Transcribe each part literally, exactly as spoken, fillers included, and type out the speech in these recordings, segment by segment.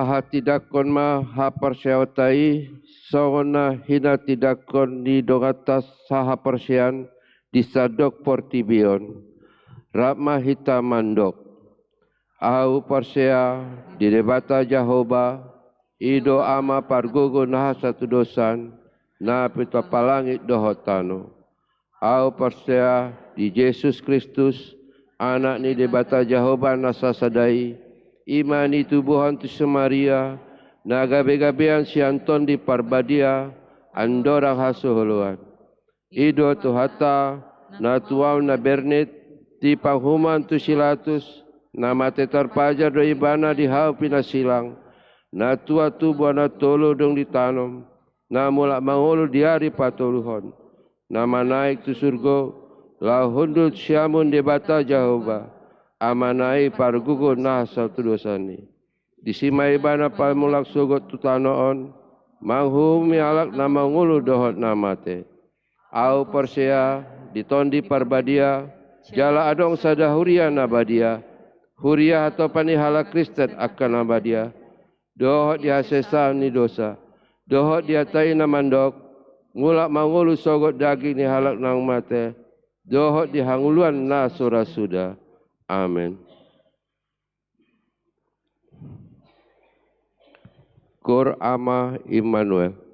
Hatindangkon ma haporseaonta i songon na hinatindangkon ni donganta sahaporseaon di sandok portibi on. Rap ma hita mandok: Ahu porsea di Debata Jahowa, i do Ama pargogo na hasatudosan, na pintopa langit dohot tano. Ahu porsea di Jesus Kristus, Anak ni Debata Jahowa na sasada i, i ma na tubu tu si Maria, na gabegabean sian Tondi Parbadia, andorang hasuhuton. I do Tuhanta, na tuaon na bernit, dipanghumam tu si Pilatus, na mate tarpajar do ibana di hau pinasilang, na tua tubu onom tolu dung ditanom, na mulak mangolu di ari patoluhon, na manaek tu surgo, laho hundul siamun Debata Jahowa, Amana i pargogo na hasatudosan i. Disi ma ibana pamulak sogot tu tano on, manguhumi halak na mangolu dohot na mate. Ahu porsea di Tondi Parbadia, jala adong sada huria na badia, huria hatopan ni halak Kristen angka na badia, dohot di hasesaan ni dosa, dohot di hata i na mandok, mulak mangolu sogot daging ni halak naung mate, dohot di hangoluan na so ra suda. Amen. Cor Ama Immanuel.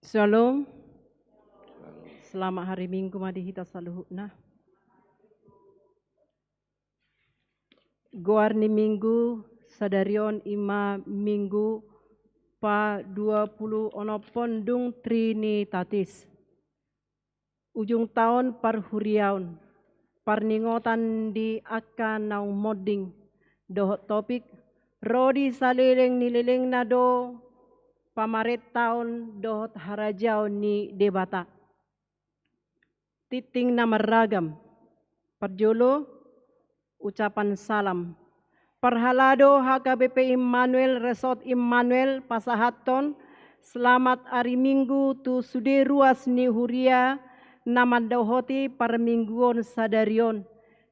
Shalom. Selamat hari Minggu ma di hita saluhutna. Goar ni Minggu sadari on ima Minggu pa dua pulu onom dung Trinitatis. Ujung taon parhuriaon, parningotan di angka naung monding, dohot topik, ro di saleleng ni lelengna do pamarentaon dohot harajaon ni Debata. Tingting na marragam. Parjolo, ucapan salam. Parhalado H K B P Immanuel, Resort Immanuel, pasahathon selamat ari Minggu tu sude ruas ni huria na mandohoti parmingguon sadari on.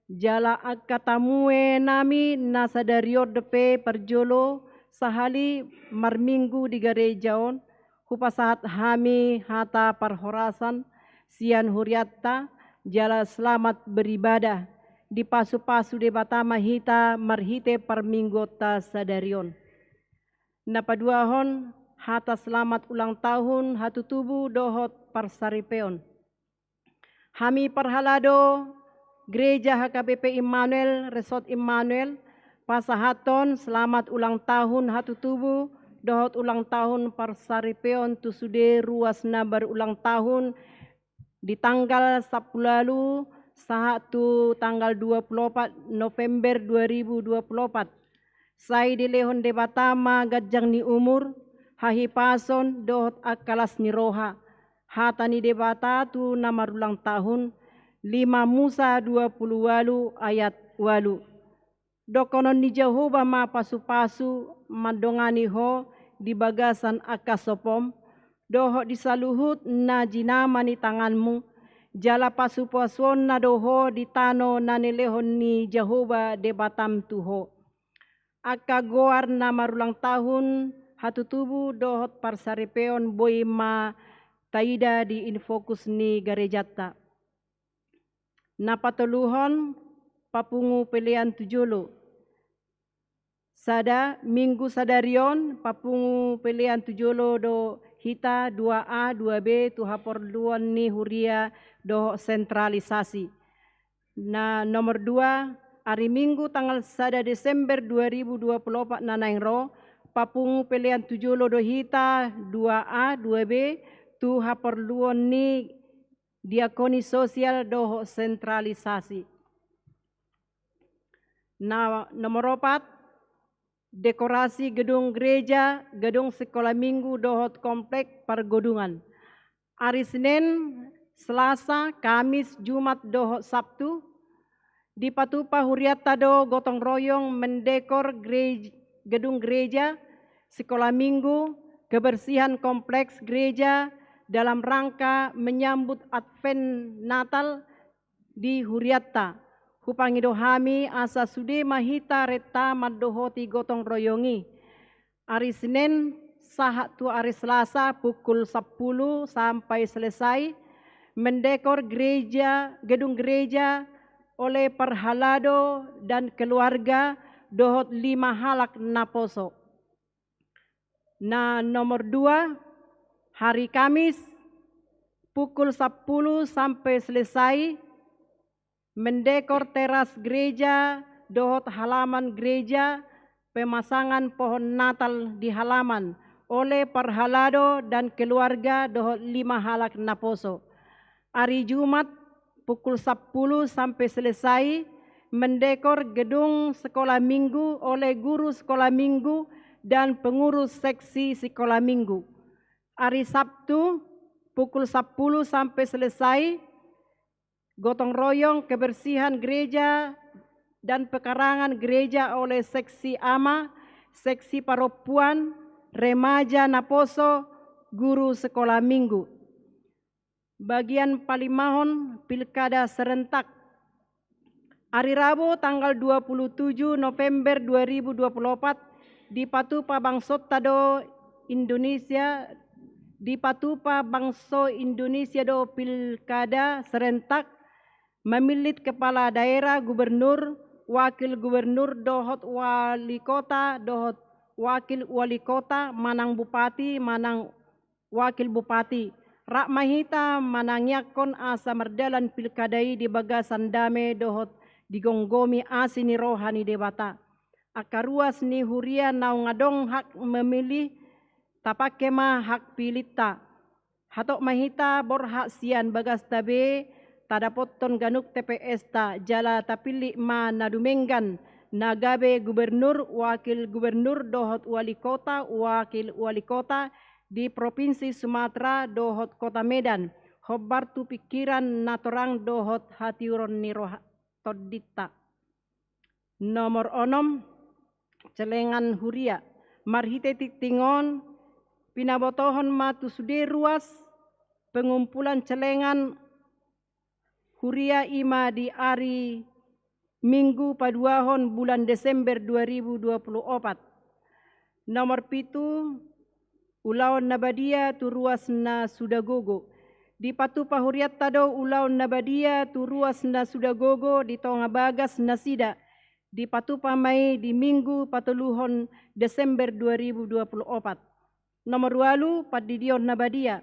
Jala angka tamue nami na sadari on dope parjolo sahali marminggu di gareja on, hupasahat hami hata parhorasan sian hurianta, jala selamat beribadah. Dipasupasu Debata ma hita marhite parmingguonta sadari on. Na paduahon, hata selamat ulang tahun hatutubu dohot parsaripeon. Hami parhalado Gereja H K B P Immanuel, Resort Immanuel, pasahathon selamat ulang tahun hatutubu dohot ulang tahun parsaripeon tu sude ruas na berulang tahun di tanggal sampulu ualu sahat tu tanggal dua pulu opat November dua ribu dua pulu opat. Sai dilehon Debata ma ganjang ni umur, hahipason dohot angka las ni roha. Hata ni Debata tu na marulang tahun, lima Musa dua pulu ualu ayat ualu. Dohonon ni Jahowa ma pasupasu mandongani ho di bagasan angka sopom, dohot di saluhut na jinama ni tanganmu, jala pasupasuonna do ho di tano na nilehon ni Jahowa Debatam tu ho. Angka goar na marulang tahun hatutubu dohot parsaripeon boi ma taida di infokus ni garejanta. Na patoluhon, papungu pelean tu jolo. Sada, Minggu sadari on, papungu pelean tu jolo do hita dua A, dua B tu haporluan ni huria dohot sentralisasi. Na nomor dua, ari Minggu tanggal sada Desember dua ribu dua pulu opat na naeng ro, papungu pelean tu jolo do hita dua A, dua B tu haporluan ni diakoni sosial dohot sentralisasi. Na nomor opat, dekorasi gedung gereja, gedung sekolah minggu dohot komplek pargodungan. Ari Senin, Selasa, Kamis, Jumat dohot Sabtu, dipatupa hurianta do gotong royong mendekor gerej-, gedung gereja, sekolah minggu, kebersihan kompleks gereja dalam rangka menyambut Advent Natal di hurianta. Hupangido hami asa sude ma hita renta mandohoti gotong royong i. Ari Senin sahat tu ari Selasa pukul sampulu sampai selesai mendekor gereja, gedung gereja oleh parhalado dan keluarga dohot lima halak naposo. Na nomor dua, hari Kamis pukul sampulu sampai selesai mendekor teras gereja dohot halaman gereja, pemasangan pohon Natal di halaman oleh parhalado dan keluarga dohot lima halak naposo. Ari Jumat pukul sampulu sampai selesai mendekor gedung sekolah minggu oleh guru sekolah minggu dan pengurus seksi sekolah minggu. Ari Sabtu pukul sampulu sampai selesai gotong royong kebersihan gereja dan pekarangan gereja oleh seksi ama, seksi parompuan, remaja naposo, guru sekolah minggu. Bagian palimahon, pilkada serentak. Ari Rabu tanggal dua puluh tujuh November dua ribu dua puluh opat dipatupa bangsonta do Indonesia, dipatupa bangso Indonesia do pilkada serentak, mamillit kepala daerah, gubernur, wakil gubernur dohot wali kota dohot wakil wali kota manang bupati manang Wakil Bupati, rap ma hita manangiangkon asa mardalan pilkada i di bagasan dame dohot digomgomi asi ni roha ni Debata. Angka ruas ni huria naung adong hak memilih, tapangke ma hak pilihta. Hatop ma hita borhat sian bagasta be tadapothon ganup T P S-ta jala tapillit ma na dumenggan na gabe gubernur, wakil gubernur dohot wali kota, wakil wali kota di Provinsi Sumatera dohot Kota Medan, hombar tu pingkiran na torang dohot hatiuron ni roha tondinta. Nomor onom, celengan huria. Marhite tingting on, pinabotohon ma tu sude ruas pengumpulan celengan huria i ma di ari Minggu paduahon bulan Desember dua ribu dua puluh opat. Nomor pitu, ulaon na badia tu ruas na suda gogo. Dipatupa hurianta do ulaon na badia tu ruas na suda gogo di tonga bagas nasida. Dipatupa ma i di Minggu patoluhon Desember dua ribu dua puluh opat. Nomor ualu, pandidion na badia.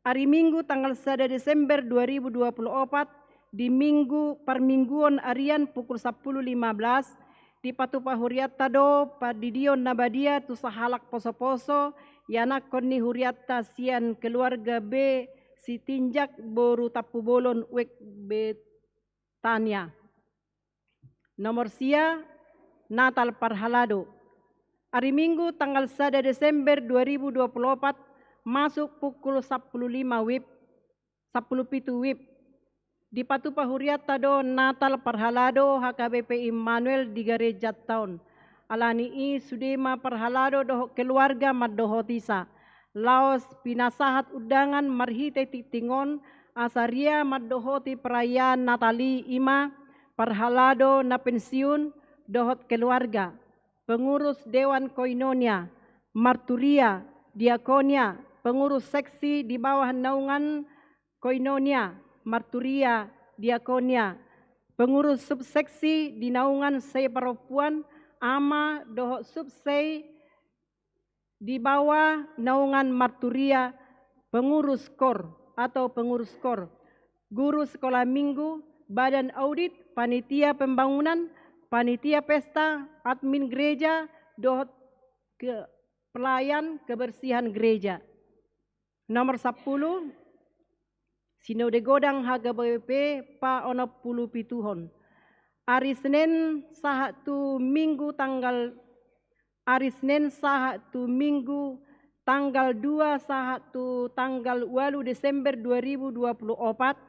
Ari Minggu tanggal sada Desember dua ribu dua puluh opat, di Minggu parmingguon arian pukul sampulu lima belas, dipatupa hurianta do pandidion na badia tu sahalak posoposo, ianakhon ni hurianta sian keluarga B Sitinjak boru Tampubolon, Wek Betania. Nomor sia, Natal Parhalado. Ari Minggu tanggal sada Desember dua ribu dua puluh opat, masuk pukul sampulu lima wib, sampulu pitu wib. Dipatupa hurianta do Natal Parhalado H K B P Immanuel di garejanta on. Alani i sude ma parhalado dohot keluarga mandohotisa. Laos pinasahat undangan marhite tingting on, asa ria mandohoti perayaan Natal i, i ma parhalado na pensiun dohot keluarga, pengurus dewan koinonia, marturia, diakonia, pengurus seksi di bawah naungan koinonia, marturia, diakonia, pengurus subseksi di naungan sei parompuan, ama dohot subsei di bawah naungan marturia, pengurus kor atau pengurus kor, guru sekolah minggu, badan audit, panitia pembangunan, panitia pesta, admin gereja, dohot ke-, pelayan kebersihan gereja. Nomor sampulu, Sinode Godang H K B P paonom pulu pituhon. Ari Senin sahat tu Minggu tanggal, ari Senin sahat tu Minggu tanggal dua sahat tu tanggal ualu Desember dua ribu dua puluh opat,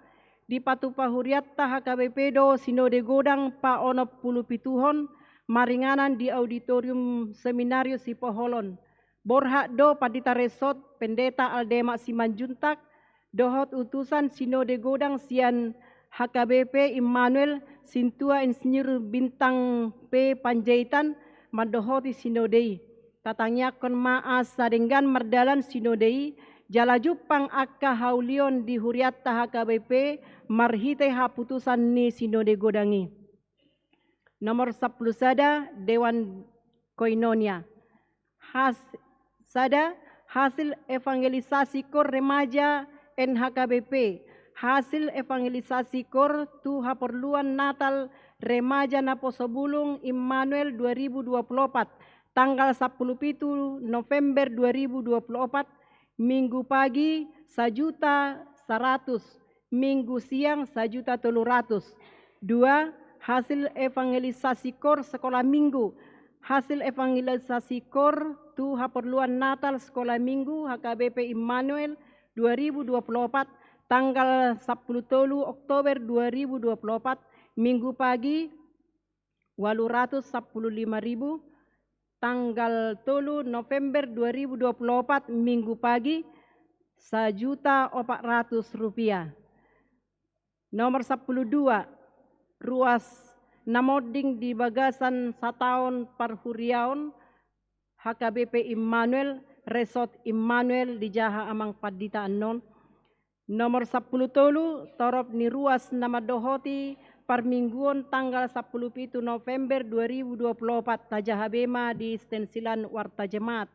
dipatupa hurianta H K B P do Sinode Godang paonom pulu pituhon, maringanan di Auditorium Seminario Sipoholon. Borhat do Pandita Resort Pendeta Aldema Simanjuntak, dohot utusan Sinode Godang sian H K B P Immanuel, Sintua Insinyur Bintang P Panjaitan, mandohoti Sinode i. Tatangiangkon ma asa denggan mardalan Sinode i, jala jumpang angka haulion di hurianta H K B P marhite haputusan ni Sinode Godang i. Nomor sampulu sada, Dewan Koinonia. Has-, sada, hasil evangelisasi kor remaja N H K B P. Hasil evangelisasi kor tu haporluan Natal remaja Naposobulung Immanuel dua ribu dua puluh opat, tanggal sampulu pitu November dua ribu dua puluh opat, Minggu pagi sajuta saratus, Minggu siang sajuta tolu ratus. Dua, hasil evangelisasi kor sekolah minggu. Hasil evangelisasi kor tu haporluan Natal sekolah minggu H K B P Immanuel dua ribu dua puluh opat, tanggal sampulu tolu Oktober dua ribu dua puluh opat, Minggu pagi, ualu ratus sampulu lima ribu, tanggal tolu November dua ribu dua puluh opat, Minggu pagi, sajuta opat ratus rupiah. Nomor sampulu dua, ruas na monding di bagasan sataon parhuriaon H K B P Immanuel, Resort Immanuel di jaha amang pandita annon. Nomor sampulu tolu, torop ni ruas na mandohoti parmingguon tanggal sampulu pitu November dua ribu dua puluh opat, tajaha be ma di stensilan Warta Jemaat.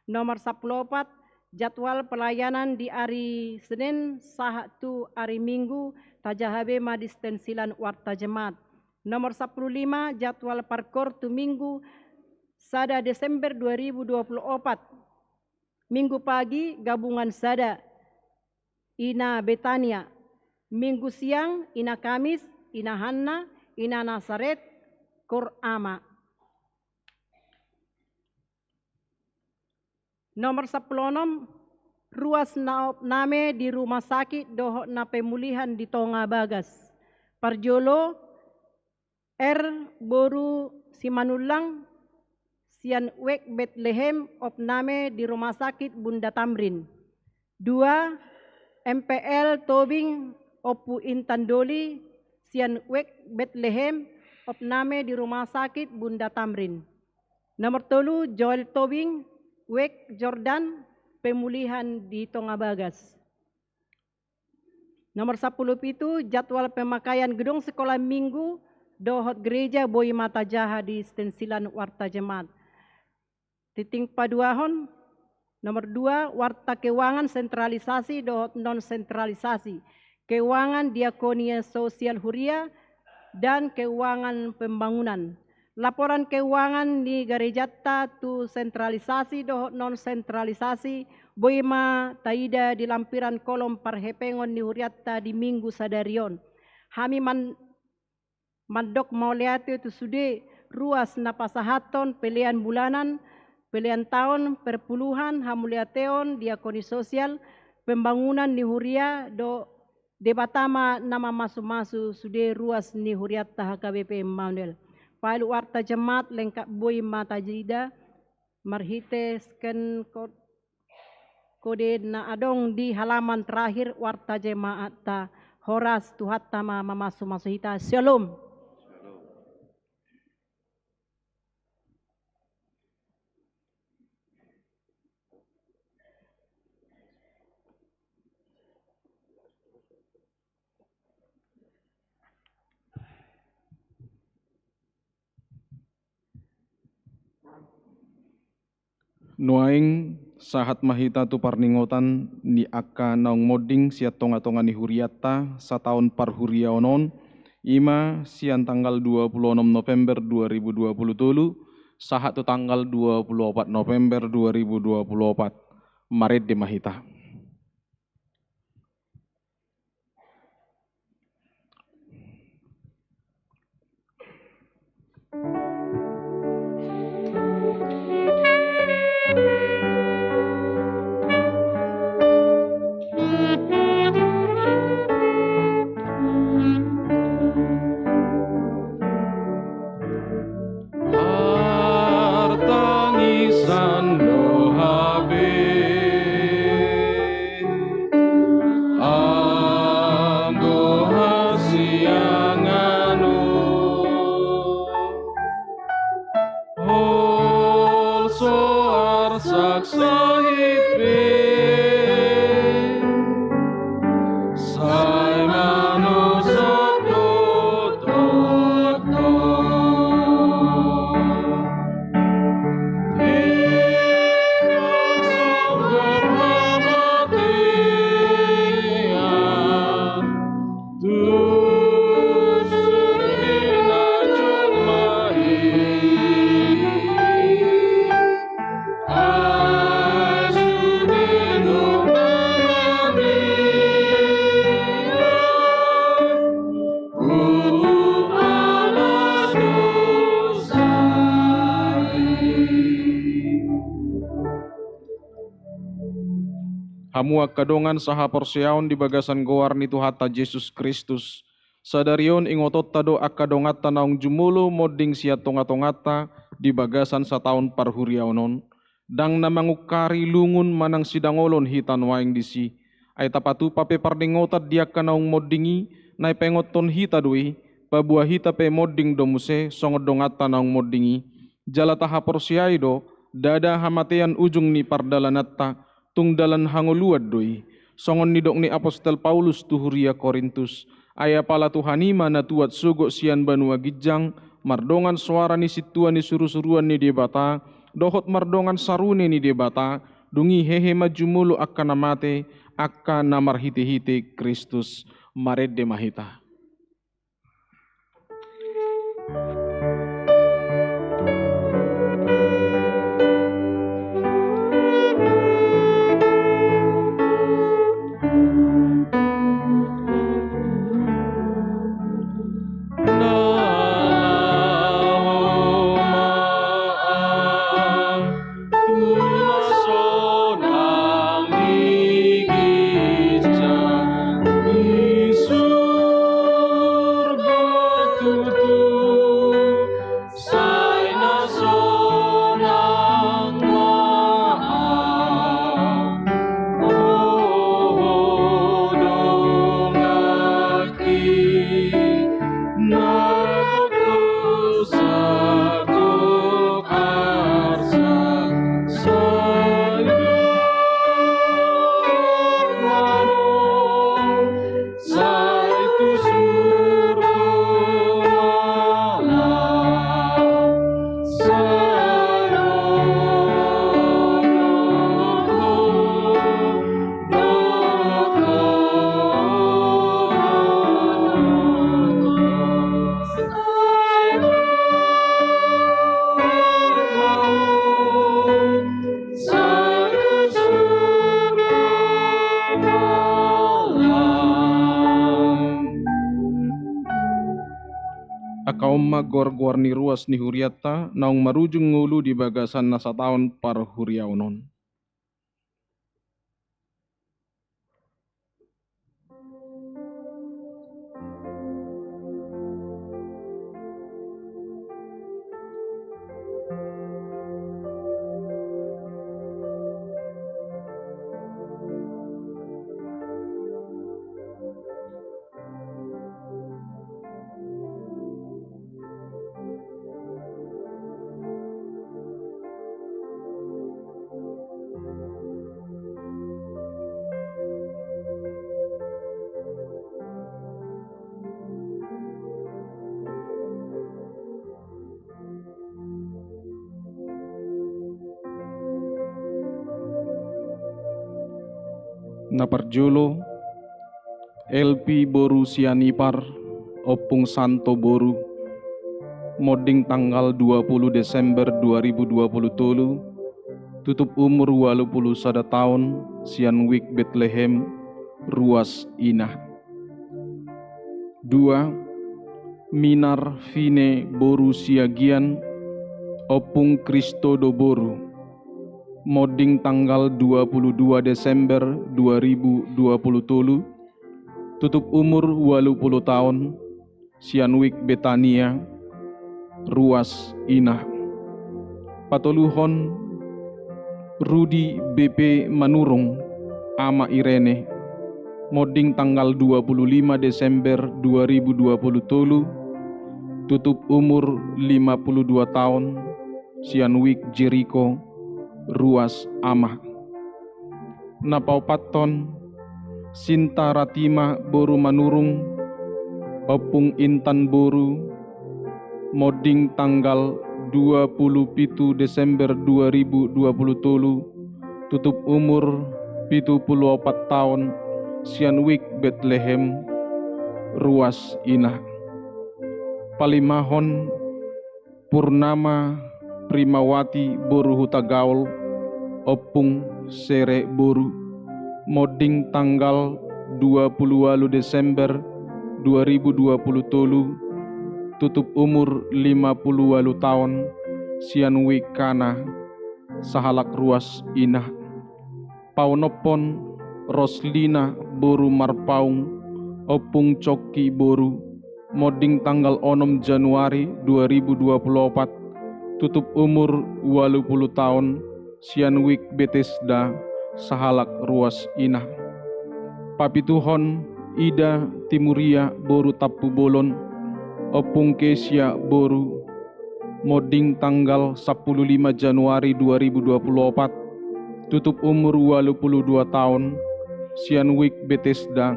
Nomor sampulu opat, Jadwal pelayanan di ari Senin sahat tu ari Minggu, tajaha be ma di stensilan Warta Jemaat. Nomor sampulu lima, jadwal parkoor tu Minggu sada Desember dua ribu dua puluh opat. Minggu pagi, gabungan sada, Ina Betania. Minggu siang, Ina Kamis, Ina Hanna, Ina Nasaret, Koor Ama. Nomor sampulu onom, ruas na opname di rumah sakit dohot na pemulihan di tonga bagas. Parjolo, R boru Simanullang sian Wek Betlehem, opname di rumah sakit Bunda Tamrin. Dua, M P L Tobing, Ompu Intan Doli, sian Wek Betlehem, opname di rumah sakit Bunda Tamrin. Nomor tolu, Joel Tobing, Wek Jordan, pemulihan di tonga bagas. Nomor sampulu pitu, jadwal pemakaian gedung sekolah minggu dohot gereja boi ma tajaha di stensilan Warta Jemaat. Tingting paduahon, nomor dua, warta keuangan sentralisasi dohot non sentralisasi, keuangan diakonia sosial huria, dan keuangan pembangunan. Laporan keuangan ni garejanta tu sentralisasi dohot non sentralisasi boi ma taida di lampiran kolom parhepengon ni hurianta di minggu sadari on. Hami man-, mandok mauliate tu sude ruas na pasahathon pelean bulanan, pelean taon, perpuluhan, hamauliateon, diakoni sosial, pembangunan ni huria do Debata ma na mamasumasu sude ruas ni hurianta H K B P Immanuel. File Warta Jemaat lengkap boi ma taida marhite scan code, kode na adong di halaman terakhir Warta Jemaatta. Horas, Tuhanta ma mamasumasu hita. Syalom. Nuaeng sahat ma hita tu parningotan ni angka naung monding sian tongatonga ni hurianta sataon parhuriaon on, i ma sian tanggal dua puluh onom November dua ribu dua puluh tolu sahat tu tanggal dua puluh opat November dua ribu dua puluh opat. Marende ma hita. Partangisan do hape anggo hasiangan on. Holso arsak sahit pe. Sai manosot do tongtong. Tiang songgop hamatean, tusuk di na jolma i. Hamu angka dongan sahaporseaon di bagasan goar ni Tuhanta Jesus Kristus, sadari on ingotonta do angka donganta naung jumolo monding sian tongatonganta di bagasan sataon parhuriaon on, ndang na mangungkari lungun manang sidangolon hita nuaeng disi. Ai tapatupa pe parningotan di angka naung monding i, na ipaingothon hita do i, paboa hita pe monding do muse songon donganta naung monding i. Jala tahaporseai do, ndada hamatean ujung ni pardalananta, tung dalan hangoluan do i. Songon nidok ni apostel Paulus tu huria Korintus, ai apala Tuhan i ma na tuat sogot sian banua ginjang, mardongan soara ni sintua ni surusuruan ni Debata, dohot mardongan sarune ni Debata, Dung i hehe ma jumolo angka na mate, angka na marhitehite Kristus. Marende ma hita. Angka on ma goargoar ni ruas ni hurianta naung marujung ngolu di bagasan na sataon parhuriaon on. Na parjolo, Elpi boru Sianipar, Ompung Santo boru, monding tanggal dua puluh Desember dua ribu dua puluh tolu, tutup umur ualu puluh sada taon, sian Wik Betlehem, ruas ina. Dua, Minar Fine boru Siagian, Ompung Kristo do boru, monding tanggal dua puluh dua Desember dua ribu dua puluh tolu, tutup umur ualu puluh taon, sian Wik Betania, ruas ina. Patoluhon, Rudi B P Manurung, Ama Irene, monding tanggal dua puluh lima Desember dua ribu dua puluh tolu, tutup umur lima puluh dua taon, sian Wik Jeriko, ruas ama. Na paopathon, Sinta Ratima boru Manurung, Ompung Intan boru, monding tanggal dua puluh pitu Desember dua ribu dua puluh tolu, tutup umur pitu puluh opat taon, sian Wik Betlehem, ruas ina. Palimahon, Purnama Primawati boru Hutagaol, Ompung Sere boru, monding tanggal dua puluh ualu Desember dua ribu dua puluh tolu, tutup umur lima puluh ualu taon, sian Wik Kana, sahalak ruas ina. Paonomhon, Roslina boru Marpaung, Ompung Congki boru, monding tanggal onom Januari dua ribu dua puluh opat, tutup umur ualu puluh taon, sian Wik Betesda, sahalak ruas ina. Papituhon, Ida Timuria boru Tampubolon, Ompung Kesia boru, monding tanggal sampulu lima Januari dua ribu dua puluh opat, tutup umur ualu puluh dua taon, sian Wik Betesda,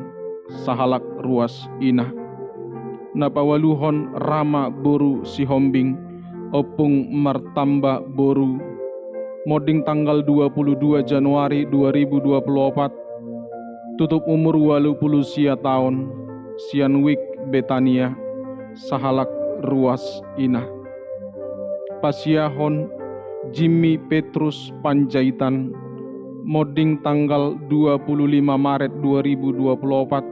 sahalak ruas ina. Na paualuhon, Rama boru Sihombing, Ompung Martamba boru, Monding tanggal dua puluh dua Januari dua ribu dua puluh opat, tutup umur ualu puluh sia taon, sian Wijk Betania, sahalak ruas ina. Pasiahon Jimmy Petrus Panjaitan, monding tanggal dua puluh lima Maret dua ribu dua puluh opat,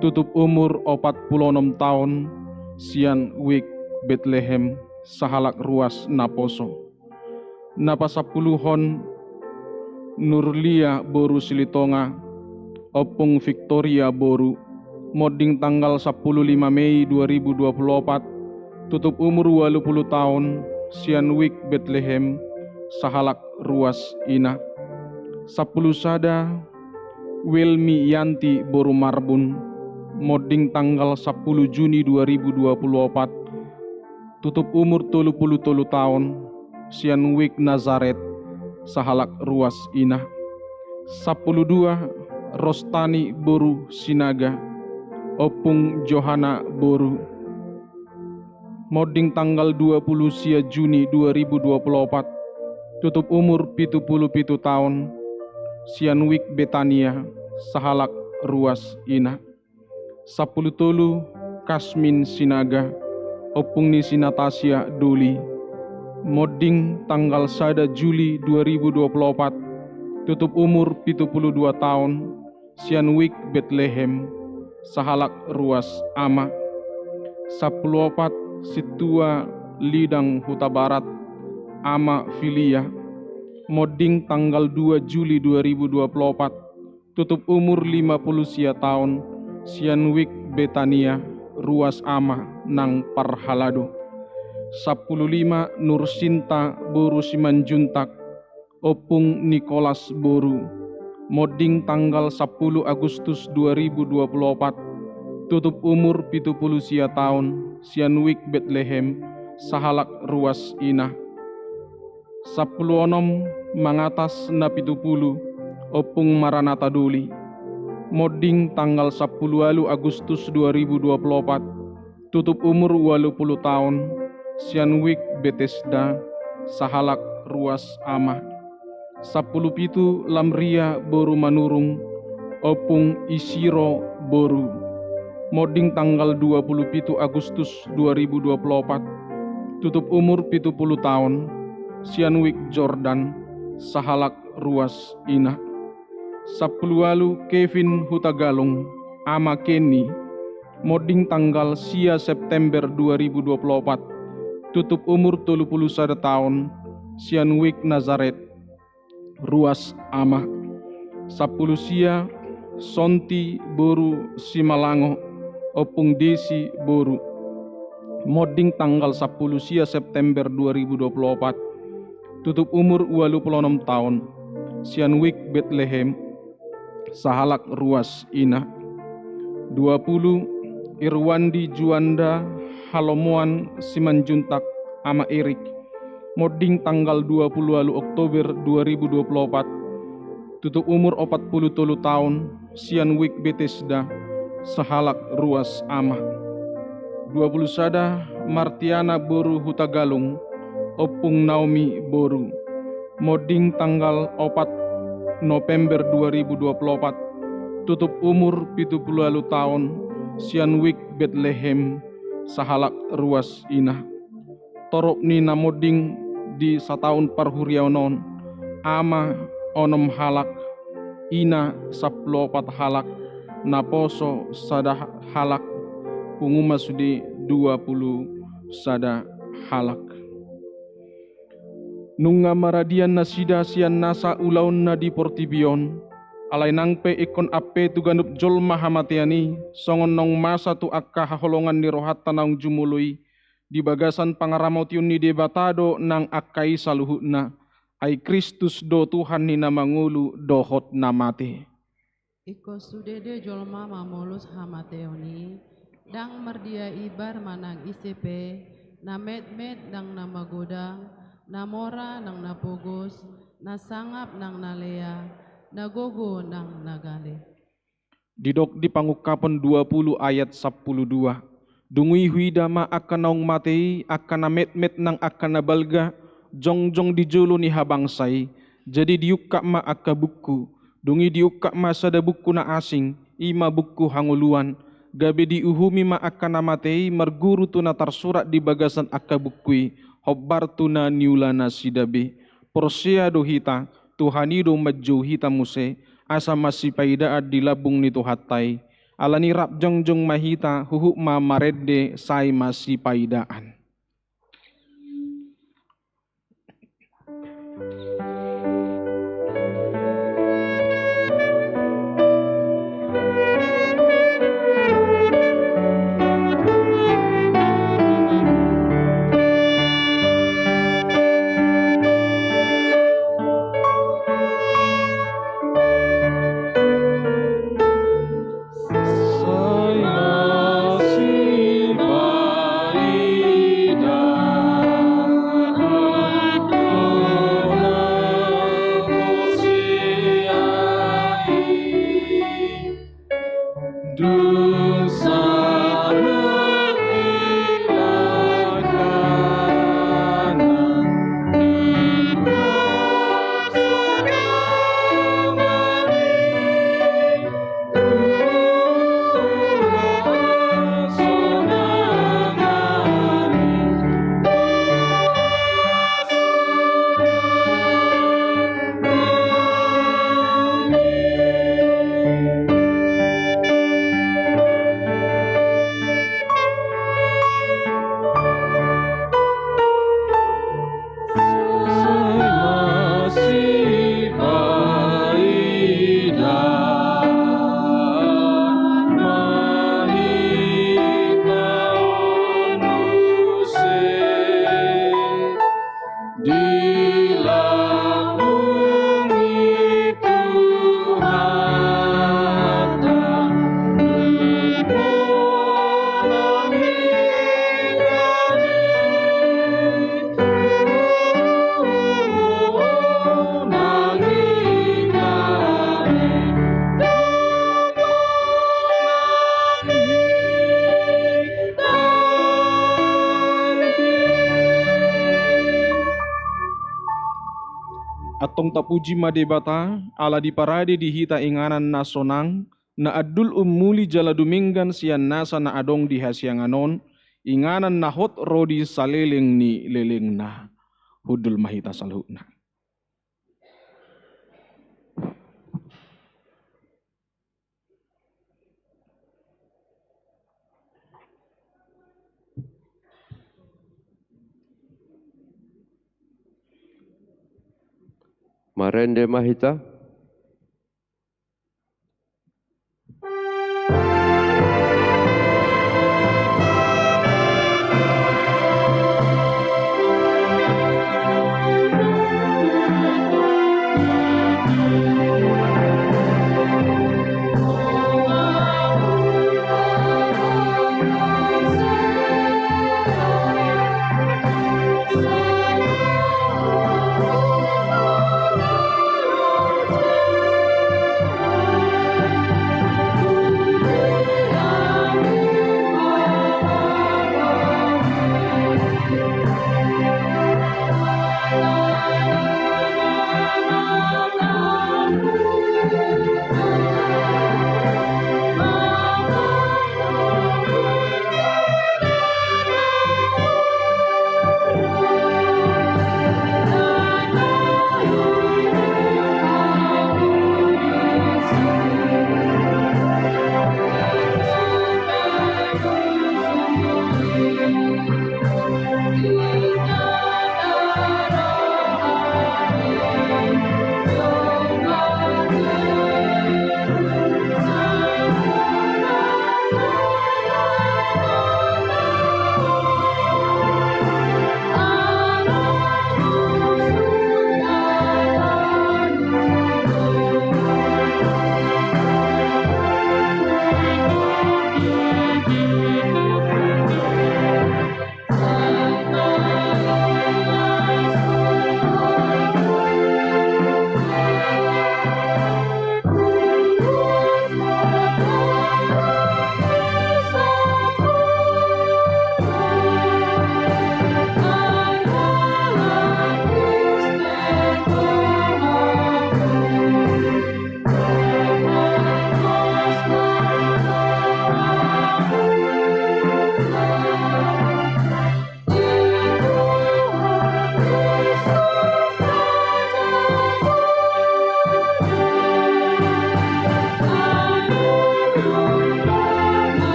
tutup umur opat puluh onom taon, sian Wijk Betlehem, sahalak ruas naposo. Na pasampuluhon Nurlia boru Silitonga, ompung Victoria boru, monding tanggal sampulu lima Mei dua ribu dua puluh opat, tutup umur ualu puluh taon, sian Wijk Betlehem, sahalak ruas ina. Sampulu sada Wilmi Yanti boru Marbun, monding tanggal sampulu Juni dua ribu dua puluh opat, tutup umur tolu puluh tolu taon, sian Wijk Nazaret, sahalak ruas ina. Sampulu dua Rostani boru Sinaga, ompung Johana boru, monding tanggal dua puluh sia Juni dua ribu dua puluh opat, tutup umur pitu puluh pitu taon, sian Wijk Betania, sahalak ruas ina. Sampulu tolu Kasmin Sinaga, ompung ni si Natasia Doli, monding tanggal sada Juli dua ribu dua puluh opat, tutup umur pitu puluh dua taon, sian Wijk Betlehem, sahalak ruas ama. Sampulu opat Sintua Lidang Hutabarat, ama Filia, monding tanggal dua Juli dua ribu dua puluh opat, tutup umur lima puluh sia taon, sian Wijk Betania, ruas ama nang parhalado. Sampulu lima Nursinta boru Simanjuntak, ompung Nikolas boru, monding tanggal sampulu Agustus dua ribu dua puluh opat, tutup umur pitu puluh sia taon, sian Wijk Betlehem, sahalak ruas ina. Sampulu onom Mangatas Napitupulu, ompung Maranata Doli, monding tanggal sampulu ualu Agustus dua ribu dua puluh opat, tutup umur ualu puluh taon, sian Wijk Betesda, sahalak ruas ama. Sampulu pitu Lamria boru Manurung, ompung Isiro boru, monding tanggal dua puluh pitu Agustus dua ribu dua puluh opat, tutup umur pitu puluh taon, sian Wijk Jordan, sahalak ruas ina. Sampulu ualu Kevin Hutagalung, ama Kenny, monding tanggal sia September dua ribu dua puluh opat, tutup umur tolu puluh sada taon, sian Wijk Nazaret, ruas ama. Sampulu sia Sonti boru Simalango, ompung Desi boru, monding tanggal sampulu sia September dua ribu dua puluh opat, tutup umur ualu puluh onom taon, sian Wijk Betlehem, sahalak ruas ina. Dua puluh Irwandi Juanda Halomoan Simanjuntak, ama Erik, monding tanggal dua puluh ualu Oktober dua ribu dua puluh opat, tutup umur opat puluh tolu taon, sian Wijk Betesda, sahalak ruas ama. Dua puluh sada Martiana boru Hutagalung, ompung Naomi boru, monding tanggal opat November dua ribu dua puluh opat, tutup umur pitu puluh ualu taon, sian Wijk Betlehem, sahalak ruas ina. Torop ni na monding di sataon parhuriaon on, ama onom halak, ina sampulu opat halak, naposo sada halak, pungu ma sude dua puluh sada halak. Nunga maradian nasida sian nasa ulaonna di portibi on, alai nang pe ingkon ampe tu ganup jolma hamatean i, songon naung masa tu angka haholongan ni rohanta naung jumolo i, di bagasan pangaramotion ni Debata do nang angka i saluhutna, ai Kristus do Tuhan ni na mangolu dohot na mate. Ingkon sude do jolma mamolus hamateon i, ndang mardia ibar manang ise pe, na metmet nang na magodang, na mora nang na pogos, na sangap nang na lea, na gogo nang na gale. Didok di Pangungkapon dua puluh ayat sampulu dua. Dung i huida ma angka naung mate i, angka na metmet nang angka na balga, jongjong di jolo ni habangsa i. Jadi diungkap ma angka buku, dung i diungkap ma sada buku na asing, i ma buku hangoluan, gabe diuhumi ma angka na mate i marguru tu na tarsurat di bagasan angka buku i, hombar tu na niula nasida be. Porsea do hita, Tuhan i do manjou hita muse, asa masipaidaan di lambung ni Tuhanta i. Alani rap jongjong ma hita, huhut ma marende sai masipaidaan. Antong tapuji ma Debata, ala diparade di hita inganan na sonang, na andul ummuli jala dumenggan sian nasa na adong di hasiangan on, inganan na hot ro di saleleng ni lelengna. Hundul ma hita saluhutna. Marende ma hita.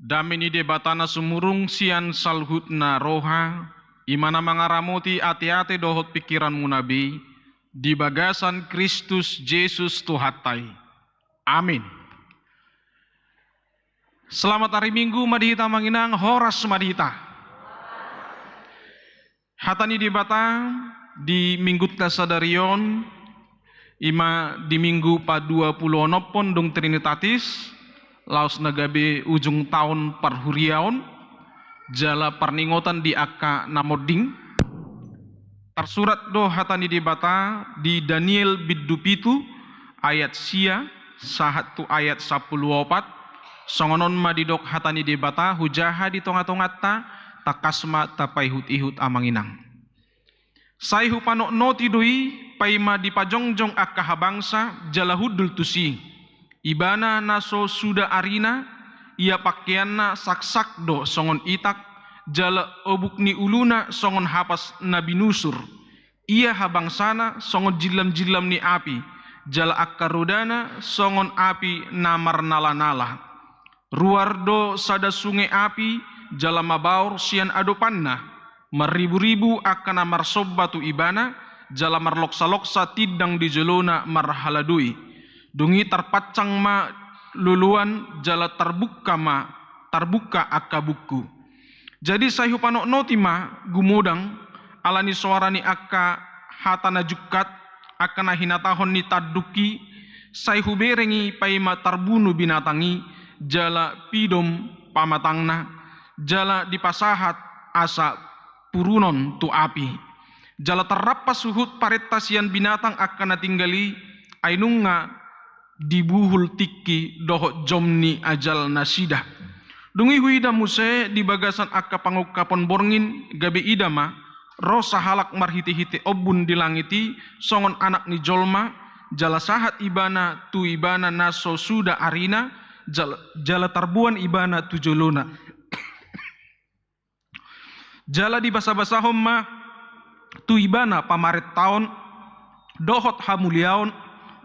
Dame ni Debata na sumurung sian saluhutna roha, i ma na mangaramoti ateate dohot pingkiranmuna be, di bagasan Kristus Jesus Tuhanta i. Amin. Selamat hari Minggu ma di hita amang inang, horas ma di hita. Hata ni Debata di Minggunta sadari on, i ma di Minggu paduapuluonomhon dung Trinitatis, laos na gabe ujung taon parhuriaon, jala parningotan di angka na monding. Tarsurat do hata ni Debata di Daniel bindu pitu ayat sia sahat tu ayat sampulu opat, songon on ma didok hata ni Debata hujaha di tongatonganta, tangkas ma tapaihutihut amang inang. Sai hupanotnoti do i, paima dipajongjong angka habangsa, jala hundul tusi. Ibana na so suda arina, ia pangkeanna saksak do songon itak, jala obuk ni uluna songon hapas na binusur. Ia habangsana songon jillamjillam ni api, jala angka rodana songon api na marnalanala. Ruar do sada sunge api, jala mabaor sian adopanna. Marriburibu angka na marsomba tu ibana, jala marloksaloksa tindang di jolona marhaladoi. Dung i tarpansang ma loloan, jala tarbungka ma, tarbungka angka bungku. Jadi sai hupanotnoti ma gumodang, ala ni soara ni angka hata na jungkat, angka na hinatahon ni tanduk i, sai hubereng i paima tarbunu binatang i, jala pidom pamatangna, jala dipasahat asa purunon tu api. Jala tarrampas huhut parenta sian binatang angka na tinggal i, ai nunga dibuhul tingki dohot jom ni ajal nasida. Dung i huida muse di bagasan angka pangungkapon borngin, gabe ida ma, ro sahalak marhitehite ombun di langit i, songon anak ni jolma, jala sahat ibana tu ibana na so suda arina, jala, jala tarboan ibana tu jolona. Jala dibasabasahon ma tu ibana pamarentaon, dohot hamuliaon,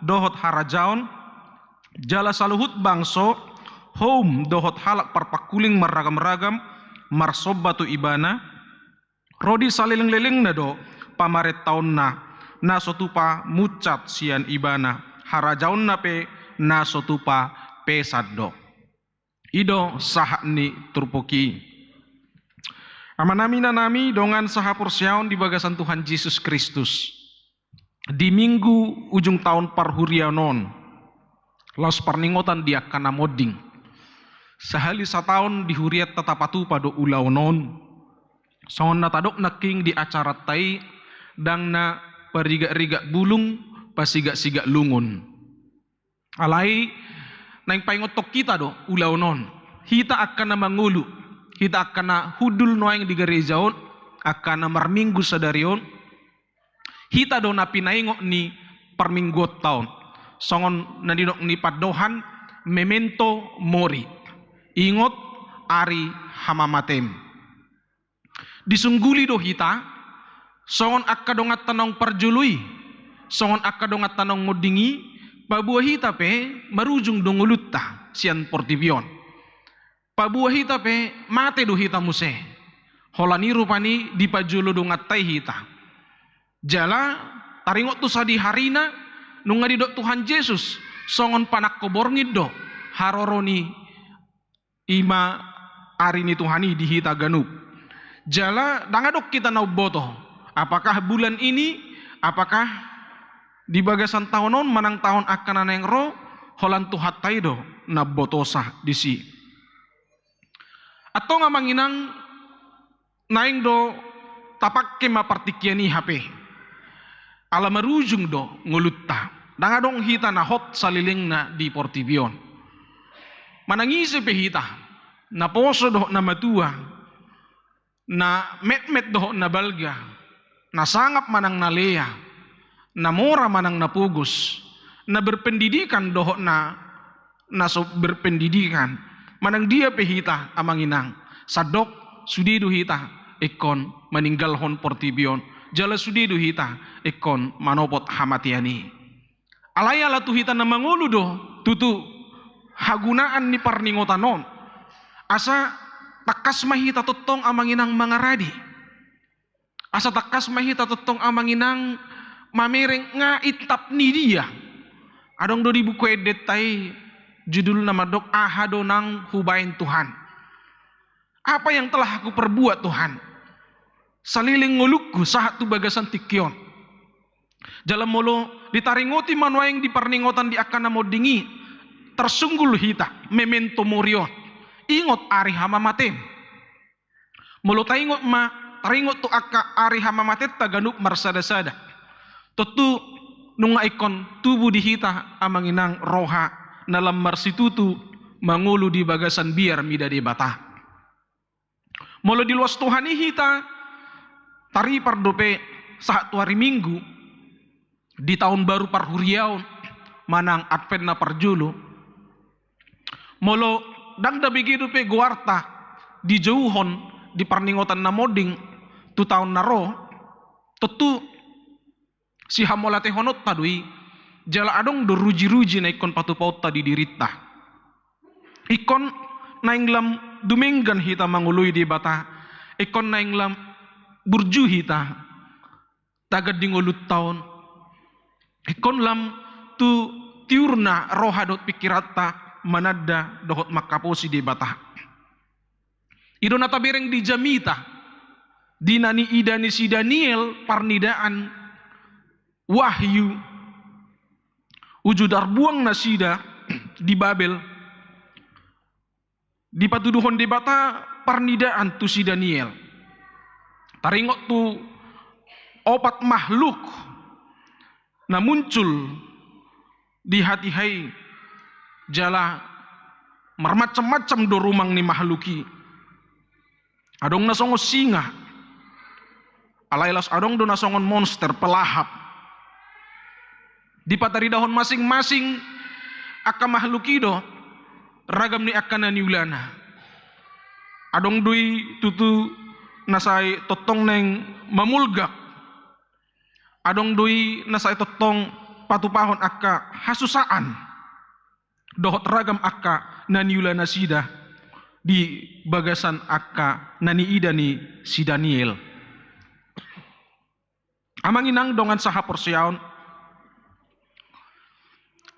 dohot harajaon, jala saluhut bangso, houm dohot halak parpangkuling marragamragam, marsomba tu ibana. Ro di salelenglelengna do pamarentaonna, na so tupa munsat sian ibana, harajaonna pe na so tupa pesat do. I do sahat ni turpuk i. Amanami, inanami, dongan sahaporseaon di bagasan Tuhan Jesus Kristus. Di minggu ujung taon parhuriaon on, laos parningotan di angka na monding. Sahali sataon di hurianta tapatupa do ulaon on. Songon na tadok nangkin di acaranta i, ndang na parigak-rigak bulung, pasigak-sigak lungun. Alai naeng paingothon hita do ulaon on. Hita angka na mangolu, hita angka na hundul nuaeng di gareja on, angka na marminggu sadari on, hita do na pinaingot ni parmingguonta on. Songon na nidok ni pandohan, memento mori. Ingot ari hamamatem. Disungguli do hita, songon angka donganta naung parjolo i, songon angka donganta naung monding i, paboa hita pe marujung do ngolunta sian portibi on. Paboa hita pe mate do hita muse. Holan i rupani dipajolo donganta i hita. Jala taringot tu sadiharina, nunga didok Tuhan Jesus, songon panangko borngin do haroro ni i ma ari ni Tuhan i di hita ganup. Jala ndang adong hita na umboto. Apakah bulan ini, apakah di bagasan taon on, manang taon angka na naeng ro, holan Tuhanta i do na umbotosa disi. Antong amang inang, naeng do tapangke ma partingkian i hape. Ala marujung do ngolunta. Ndang adong hita na hot salelengna di portibi on. Manang ise pe hita, na poso dohot na matua, na metmet dohot na balga, na sangap manang na lea, na mora manang na pogos, na berpendidikan dohot na na so berpendidikan, manang dia pe hita amang inang, sandok sude do hita ingkon maninggalhon portibi on, jala sude do hita ingkon manopot hamatean i. Alai ala tu hita na mangolu do tutu hagunaan ni parningotan on. Asa tangkas ma hita tongtong amang inang mangarade. Asa tangkas ma hita tongtong amang inang mamereng nga intap ni dia. Adong do di buku endenta i judulna mandok Aha do nang hubaen Tuhan. Apa yang telah aku perbuat Tuhan? Saleleng ngolungku sahat tu bagasan tingki on. Jala molo ditaringoti ma nuaeng di parningotan di angka na monding i, tarsunggul hita memento mori on. Ingot ari hamamatem. Molo taingot ma, taringot tu angka ari hamamatenta ganup marsadasada, tontu nunga ingkon tubu di hita amang inang roha na lam marsitutu mangolu di bagasan biar mida Debata. Molo diloas Tuhan i hita, taripar dope sahat tu ari Minggu di taon baru parhuriaon manang Advent na parjolo. Molo ndang da bege dope goarta dijouhon di parningotan na monding tu taon na ro, tontu sihamauliatehononta do i, jala adong do rujiruji na ingkon patupaonta di dirinta. Ingkon naeng lam dumenggan hita mangoloi Debata, ingkon naeng lam burju hita tagan di ngolunta on, ingkon lam tu tiurna roha dohot pingkiranta mananda dohot mangkaposi Debata. I do na tabereng di jamita, di na niida ni si Daniel parnidaan wahyu, uju tarbuang nasida di Babel, dipatuduhon Debata parnidaan tu si Daniel. Taringot tu opat mahluk na muncul di hatiha i, jala marmacam-macam do rumang ni mahluk i. Adong na songon singa, alai laos adong do na songon monster, pelahap. Dipataridahon masing-masing angka mahluk i do ragam ni angka na niulana. Adong do i tutu na sai tongtong naeng mamulgak. Adong do i na sai tongtong patupahon angka hasusaan dohot ragam angka na niula nasida di bagasan angka na niida ni si Daniel. Amang inang dongan sahaporseaon,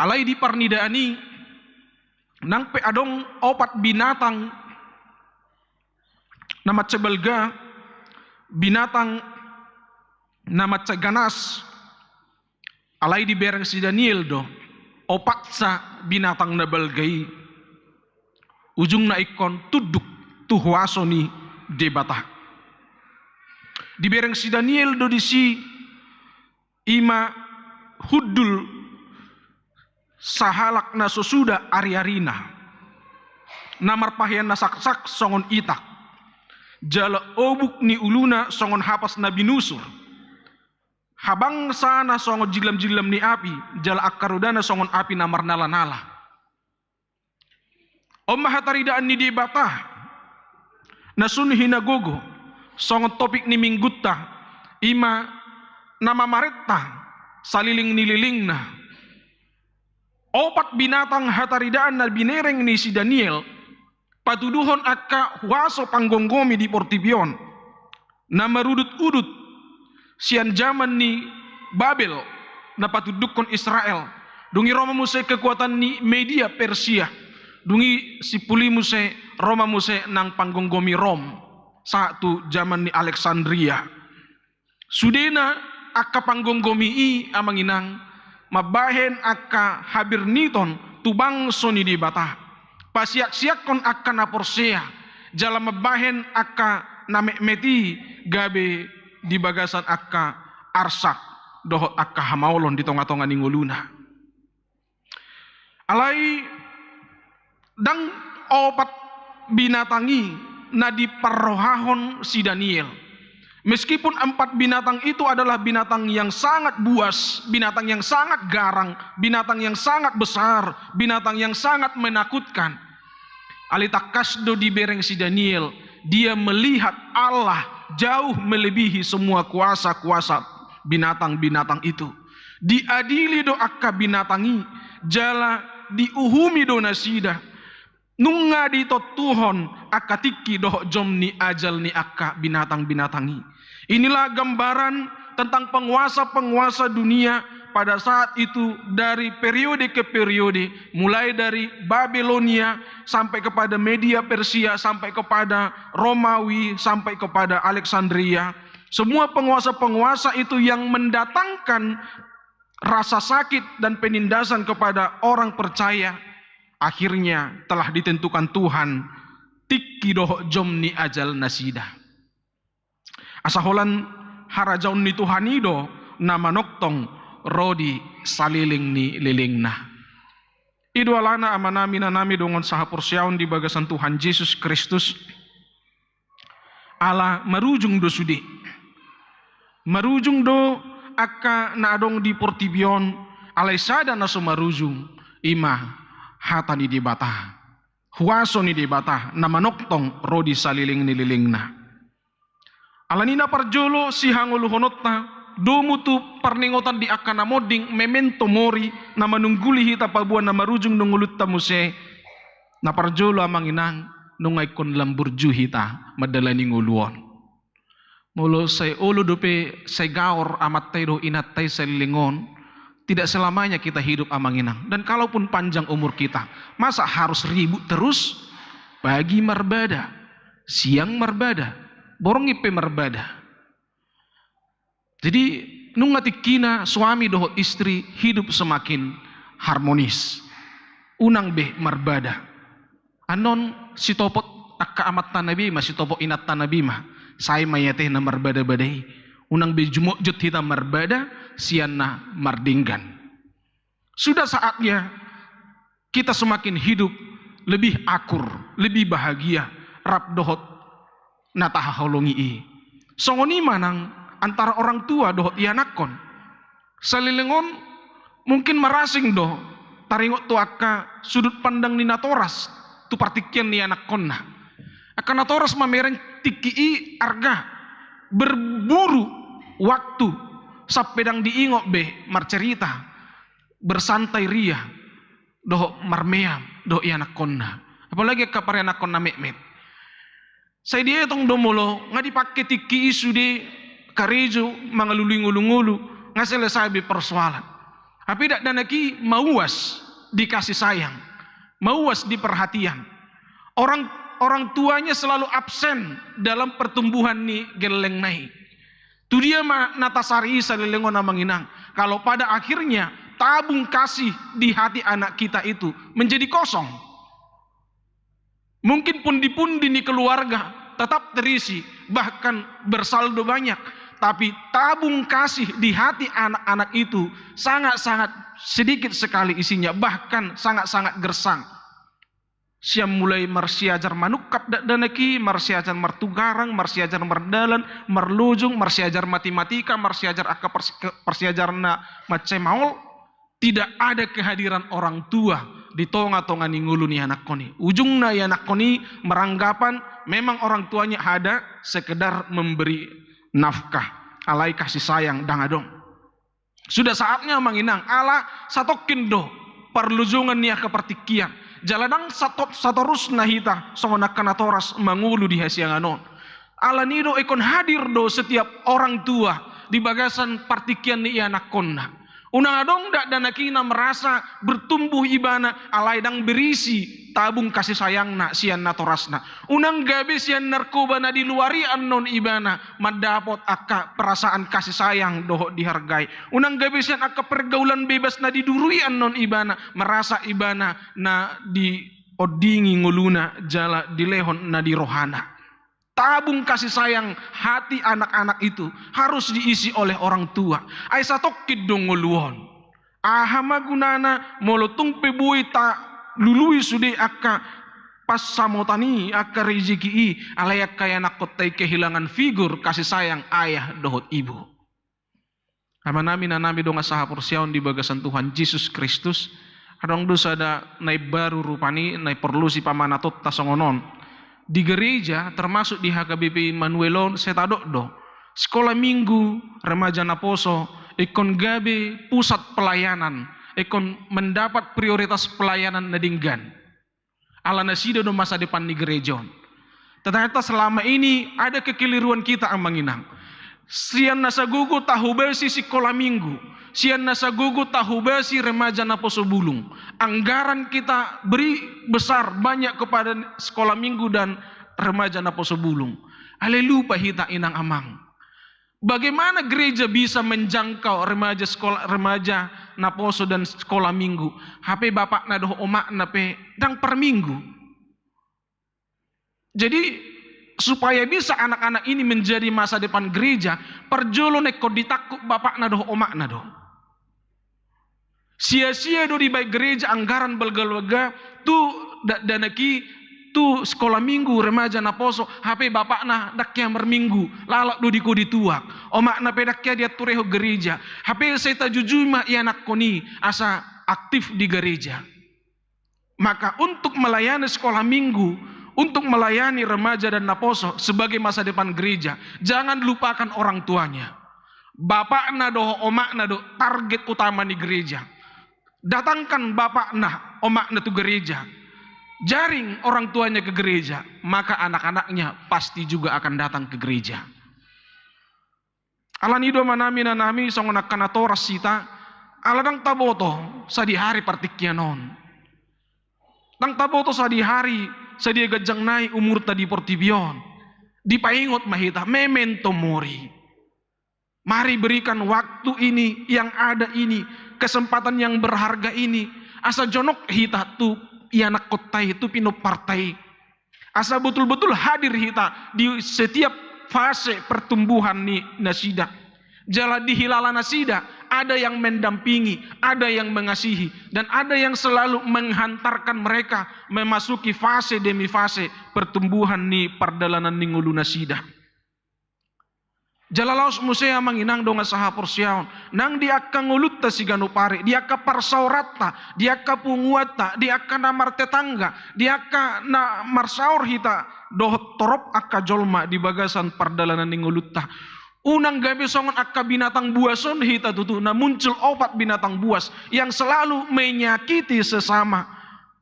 alai di parnidaan i nang pe adong opat binatang na mansai balga, binatang na mansai ganas, alai dibereng si Daniel do opatsa binatang na balga i ujungna ingkon tunduk tu huaso ni Debata. Dibereng si Daniel do disi, i ma hundul sahalak na so suda ariarina, na marpahean na saksak songon itak, jala obuk ni uluna songon hapas na binusur. Habangsana songon jillamjillam ni api, jala angka rodana songon api na marnalanala. On ma hataridaan ni Debata na sun hinagogo songon topik ni minggunta, i ma na mamarenta saleleng ni lelengna. Opat binatang hataridaan na binereng ni si Daniel patuduhon angka huaso panggomgomi di portibi on, na marudutudut sian jaman ni Babel na patundukkon Israel. Dung i ro ma muse kekuatan ni Media Persia. Dung i simpul i muse ro ma muse nang panggomgomi Rom sahat tu jaman ni Alexandria. Sudena angka panggomgomi i, amang inang, mambahen angka habirniton tu bangso ni Debata, pasiaksiakkon angka na porsea, jala mambahen angka na metmet i gabe di bagasan angka arsak dohot angka hamaolon di tongatonga ni ngoluna. Alai ndang opat binatang i na diparrohahon si Daniel. Meskipun empat binatang itu adalah binatang yang sangat buas, binatang yang sangat garang, binatang yang sangat besar, binatang yang sangat menakutkan, alai tangkas do dibereng si Daniel, dia melihat Allah jauh melebihi semua kuasa-kuasa binatang-binatang itu. Diadili do angka binatang i, jala diuhumi do nasida. Nunga ditontuhon angka tingki dohot jom ni ajal ni angka binatang-binatang i. Inilah gambaran tentang penguasa-penguasa dunia pada saat itu, dari periode ke periode, mulai dari Babilonia sampai kepada Media Persia, sampai kepada Romawi, sampai kepada Alexandria. Semua penguasa-penguasa itu yang mendatangkan rasa sakit dan penindasan kepada orang percaya, akhirnya telah ditentukan Tuhan tingki dohot jom ni ajal nasida. Asa holan harajaon ni Tuhan i do na manongtong ro di saleleng ni lelengna. I do alana amanami, inanami, dongan sahaporseaon di bagasan Tuhan Jesus Kristus, ala marujung do sude. Marujung do angka na adong di portibi on, alai sada na so marujung, i ma hata ni Debata, huaso ni Debata na manongtong ro di saleleng ni lelengna. Alani i na parjolo sihangoluhononta, domu tu parningotan di angka na monding, memento mori, na manungguli hita paboa na marujung do ngolunta muse. Na parjolo, amang inang, nunga ingkon lam burju hita mandalani ngolu on. Molo sai olo dope, sai gaor amanta i dohot inanta i saleleng on, tidak selamanya kita hidup, amang inang. Dan kalaupun panjang umur kita, masa harus ribut terus? Pagi marbada, siang marbada, borngin pe marbada. Jadi, nunga tingkina suami dohot istri hidup semakin harmonis. Unang be marbada. Annon sitopot angka amantana be ma, sitopot inantana be ma, sae ma ia te na marbada-bada i. Unang be jumotjot hita marbada sian na mardenggan. Sudah saatnya kita semakin hidup lebih akur, lebih bahagia, rap dohot na tahaholongi i. Songon i ma nang antara orang tua dohot ianakhon. Saleleng on mungkin marasing do taringot tu angka sudut pandang ni natoras tu partingkian ni ianakhonna. Angka natoras mamereng tingki i arga, berburu waktu, sampe ndang diingot be marcerita, bersantai ria, dohot marmeam dohot ianakhonna. Apalagi angka parianakhon na metmet. Sai dietong do molo nga dipake tingki i sude karejo mangalului ngolu-ngolu, nga selesai be persoalan. Tapi dakdanak i mauas di kasih sayang, mauas di perhatian. Orang, orang tuanya selalu absen dalam pertumbuhan ni gellengna i. Tu dia ma na tasari i saleleng on, amang inang, kalau pada akhirnya tabung kasih di hati anak kita itu menjadi kosong? Mungkin pundi-pundi ni keluarga tetap terisi, bahkan bersaldo banyak, tapi tabung kasih di hati anak-anak itu sangat-sangat sedikit sekali isinya, bahkan sangat-sangat gersang. Sian mulai marsiajar manungkap dakdanak i, marsiajar martugarang, marsiajar mardalan, marlojong, marsiajar matematika, marsiajar angka pers-, ke-, parsiajar na mansai maol, tidak ada kehadiran orang tua di tonga-tonga ni ngolu ni ianakhon i. Ujungna ianakhon i meranggapan memang orang tuanya hanya sekedar memberi nafkah, alai kasih sayang ndang adong. Sudah saatnya, amang inang, ala satongkin do parlojongan ni angka partingkian. Jala ndang sato-, satorusna hita songon angka natoras mangolu di hasiangan on. Alani i do ingkon hadir do setiap orang tua di bagasan partingkian ni ianakhonna. Unang adong dakdanak i na merasa bertumbuh ibana alai ndang berisi tabung kasih sayangna sian natorasna. Unang gabe sian narkoba na di luar i annon ibana mandapot angka perasaan kasih sayang dohot dihargai. Unang gabe sian angka pergaulan bebas na di duru i annon ibana merasa ibana na diondingi ngoluna jala dilehon na di rohana. Tabung kasih sayang hati anak-anak itu harus diisi oleh orang tua. Ai satongkin do ngolu on. Aha ma gunana molo tung pe boi talului sude angka pansamotan i, angka rezeki i, alai angka ianakhonta i kehilangan figur kasih sayang ayah dohot ibu. Amanami, inanami, dongan sahaporseaon di bagasan Tuhan Jesus Kristus, adong do sada na imbaru rupani na porlu sipamanatonta songon on. Di gereja, termasuk di H K B P Immanuel on, sai tadok do, sekolah minggu, remaja naposo, ingkon gabe pusat pelayanan, ingkon mendapat prioritas pelayanan na denggan. Ala nasida do masa depan ni gereja on. Ternyata selama ini ada kekeliruan kita, Amang Inang. Sian na sagogo tahobasi sikola minggu, sian na sagogo tahobasi remaja naposo bulung. Anggaran kita beri besar, banyak kepada sekolah minggu dan remaja naposo bulung. Alai lupa hita, Inang Amang. Bagaimana gereja bisa menjangkau remaja sekolah, remaja naposo dan sekolah minggu? Hape bapakna dohot omakna pe ndang per minggu. Jadi, supaya bisa anak-anak ini menjadi masa depan gereja, parjolo na ingkon ditangkup bapakna dohot omakna do. Sia-sia do dibaen gereja anggaran balga-balga tu dakdanak i, tu sekolah minggu remaja naposo, hape bapakna ndang hea marminggu, lalap do diko dituak. Omakna pe ndang hea diaturehon gereja. Hape sai tajujui ma ianakhon i asa aktif di gereja. Maka untuk melayani sekolah minggu, untuk melayani remaja dan naposo sebagai masa depan gereja, jangan lupakan orang tuanya. Bapakna dohot omakna do target utama ni gereja. Datangkan bapakna, omakna tu gereja. Jaring orang tuanya ke gereja, maka anak-anaknya pasti juga akan datang ke gereja. Alani i do, amanami, inanami, songon angka natoras hita, ala ndang taboto sadihari partingkian on. Ndang taboto sadihari sadia ganjang nai umurta di portibi on. Dipaingot ma hita, memento mori. Mari berikan waktu ini, yang ada ini, kesempatan yang berharga ini, asa jonok hita tu ianakkonta i, tu pinomparta i. Asa betul-betul hadir hita di setiap fase pertumbuhan ni nasida. Jala dihilala nasida, ada yang mendampingi, ada yang mengasihi, dan ada yang selalu menghantarkan mereka memasuki fase demi fase pertumbuhan ni pardalanan ni ngolu nasida. Jala laos muse, Amang Inang, dongan sahaporseaon, nang di angka ngolunta siganup ari, di angka parsaoranta, di angka punguanta, di angka na martetangga, di angka na marsaor hita dohot torop angka jolma di bagasan pardalanan ni ngolunta. Unang gabe songon angka binatang buas on hita tutu, na muncul opat binatang buas yang selalu menyakiti sesama.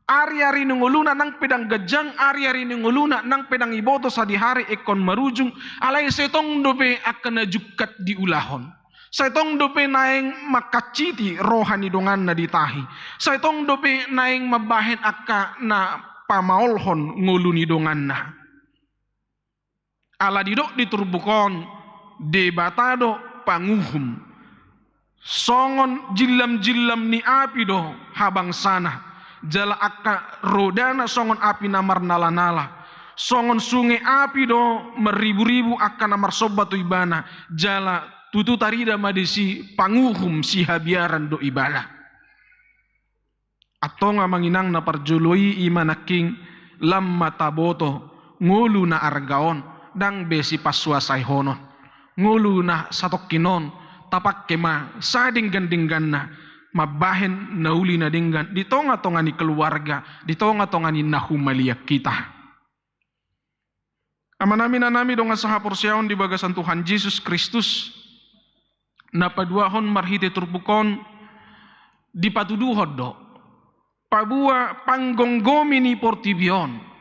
Ari-ari ni ngoluna nang pe ndang ganjang, ari-ari ni ngoluna nang pe ndang diboto sadihari ingkon marujung, alai sai tong dope angka na jungkat diulahon. Sai tong dope naeng mangkanciti roha ni donganna di tahi. Sai tong dope naeng mambahen angka na pamaolhon ngolu ni donganna. Ala didok di turpuk on, Debata do panguhum. Songon jillam-jillam ni api do habangsana, jala angka rodana songon api na marnala-nala. Songon sunge api do marribu-ribu angka na marsomba tu ibana, jala tutu tarida ma disi panguhum sihabiaran do ibana. Antong, Amang Inang, na parjolo i, i ma nangkin, lam ma taboto ngolu na arga on, ndang be sipasuasaihonon. Ngolu na satongkin on tapangke ma sadenggan-dengganna mambahen na uli na denggan di tonga-tonga ni keluarga, di tonga-tonga ni na humaliang hita. Amanami, inanami, dongan sahaporseaon di bagasan Tuhan Jesus Kristus, na paduahon marhite turpuk on dipatuduhon do paboa panggomgomi ni portibi on.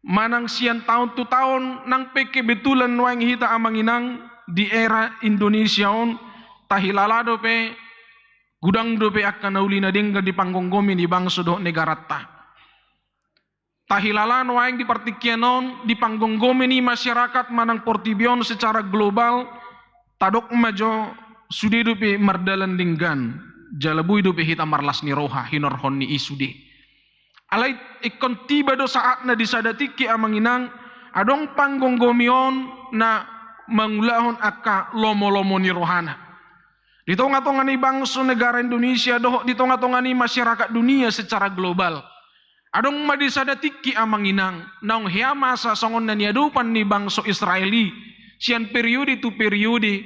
Manang sian taon tu taon, nang pe kebetulan nuaeng hita, Amang Inang, di era Indonesia on, tahilala dope, godang dope angka na uli na denggan di panggomgomi ni bangso dohot negaranta. Tahilala nuaeng di partingkian on, di panggomgomi ni masyarakat manang portibi on secara global, tadok ma jo sude dope mardalan denggan, jala boi dope hita marlas ni roha hinorhon ni i sude. Alai ingkon tiba do saatna di sada tingki, Amang Inang, adong panggomgomi on na mangulahon angka lomo-lomo ni rohana. Di tonga-tonga ni bangso negara Indonesia dohot di tonga-tonga ni masyarakat dunia secara global, adong ma di sada tingki, Amang Inang, naung hea masa songon na niadopan ni bangso Israel i, sian periode tu periode,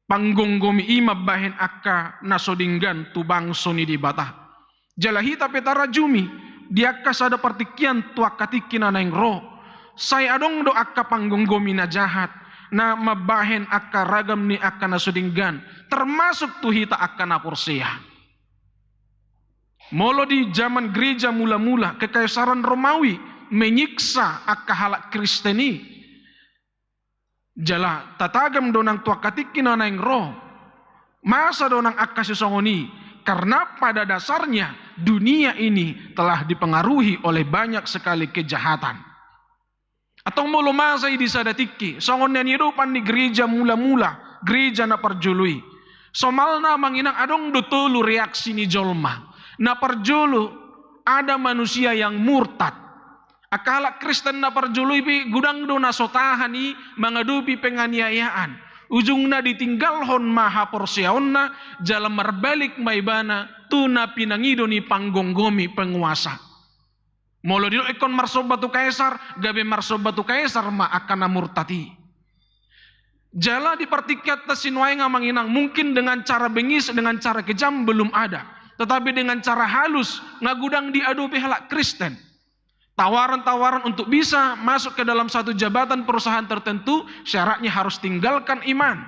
panggomgomi i mambahen angka na so denggan tu bangso ni Debata. Jala hita pe tarajumi, di angka sada partingkian tu angka tingki na naeng ro, sai adong do angka panggomgomi na jahat, na mambahen angka ragam ni angka na so denggan, termasuk tu hita angka na porsea. Molo di zaman gereja mula-mula, kekaisaran Romawi menyiksa angka halak Kristen i. Jala tatagam do nang tu angka tingki na naeng ro. Masa do nang angka sisongon i, karena pada dasarnya dunia ini telah dipengaruhi oleh banyak sekali kejahatan. Antong molo masa i di sada tingki, songon na niadopan ni gereja mula-mula, gereja na parjolo i. Somalna amang inang adong do tolu reaksi ni jolma. Na parjolo, ada manusia yang murtad. Angka halak Kristen na parjolo i pe godang do na so tahan i mangadopi penganiayaan. Ujungna ditinggalhon ma haporseaonna, jala marbalik ma ibana tu na pinangido ni panggomgomi penguasa. Molo didok ingkon marsomba tu Kaisar, gabe marsomba tu Kaisar ma angka na murtad i. Jala di partingkianta sinuaeng amang inang, mungkin dengan cara bengis, dengan cara kejam belum ada. Tetapi dengan cara halus, nga godang diadopi halak Kristen. Tawaran-tawaran untuk bisa masuk ke dalam satu jabatan perusahaan tertentu, syaratnya harus tinggalkan iman.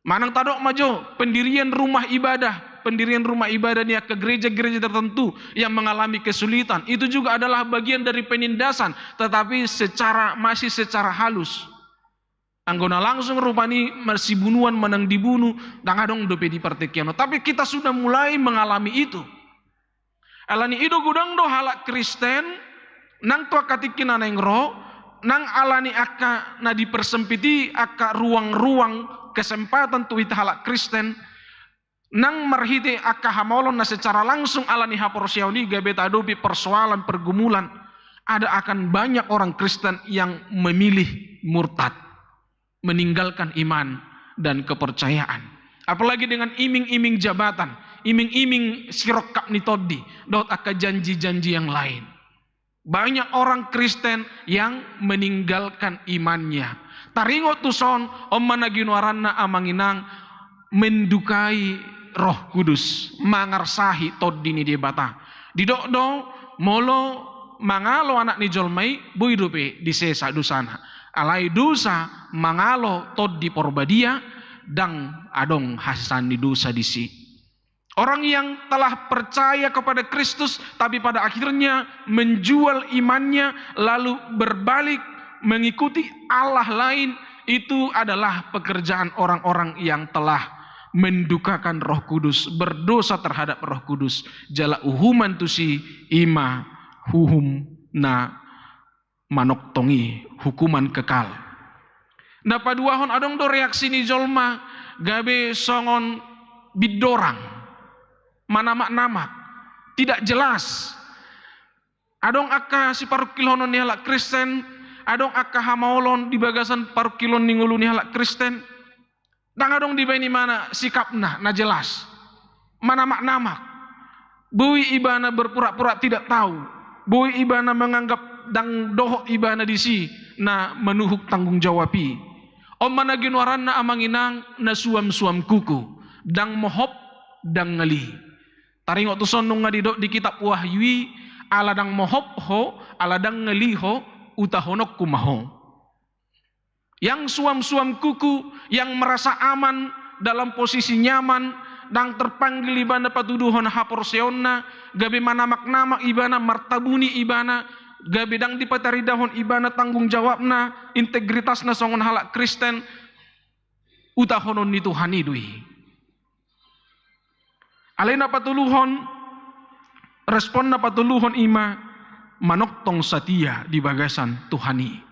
Manang tadok ma jo, pendirian rumah ibadah, pendirian rumah ibadah ni angka gereja-gereja tertentu yang mengalami kesulitan. Itu juga adalah bagian dari penindasan, tetapi secara, masih secara halus. Anggo na langsung rupani marsibunuan manang dibunu, ndang adong dope di partingkian on. Tapi kita sudah mulai mengalami itu. Alani i do godang do halak Kristen, nang tu angka tingki na naeng ro, nang alani angka na dipersempit i angka ruang-ruang kesempatan tu hita halak Kristen, nang marhite angka hamaolon na secara langsung alani haporseaon i gabe taadopi persoalan pergumulan, ada akan banyak orang Kristen yang memilih murtad, meninggalkan iman dan kepercayaan. Apalagi dengan iming-iming jabatan, iming-iming sirongkap ni tondi, dohot angka janji-janji yang lain. Banyak orang Kristen yang meninggalkan imannya. Taringot tuson, on ma na ginoaranna amang inang, mendukai Roh Kudus, mangarsahi tondi ni Debata. Didok do, molo mangalo Anak ni jolma i, boi dope disesa dosana. Alai dosa mangalo Tondi Porbadia, ndang adong hasesaan ni dosa disi. Orang yang telah percaya kepada Kristus, tapi pada akhirnya menjual imannya, lalu berbalik mengikuti allah lain, itu adalah pekerjaan orang-orang yang telah mendukakan Roh Kudus, berdosa terhadap Roh Kudus. Jala uhuman tusi i ma uhum na manongtong i, hukuman kekal. Na paduahon, adong do reaksi ni jolma gabe songon bidorang, manamak-namak, tidak jelas. Adong angka siparungkilhonon ni halak Kristen, adong angka hamaolon di bagasan parungkilon ni ngolu ni halak Kristen. Ndang adong dibaen ibana sikapna na jelas. Manamak-namak. Boi ibana berpura-pura tidak tahu. Boi ibana menganggap ndang dohot ibana disi na manuhuk tanggung jawab i. On ma na ginoaranna amang inang na suam-suam kuku. Ndang mohop, ndang ngali. Taringot tuson nunga didok di kitab Wahyu i, ala ndang mohop ho, ala ndang ngali ho, utahononku ma ho. Yang suam-suam kuku, yang merasa aman dalam posisi nyaman, ndang terpanggil ibana patuduhon haporseaonna, gabe manamak-namak ibana, martabuni ibana, gabe ndang dipataridahon ibana tanggung jawabna, integritasna songon halak Kristen, utahonon ni Tuhan i do i. Alai na patoluhon, respon na patoluhon i ma manongtong satia di bagasan Tuhan i.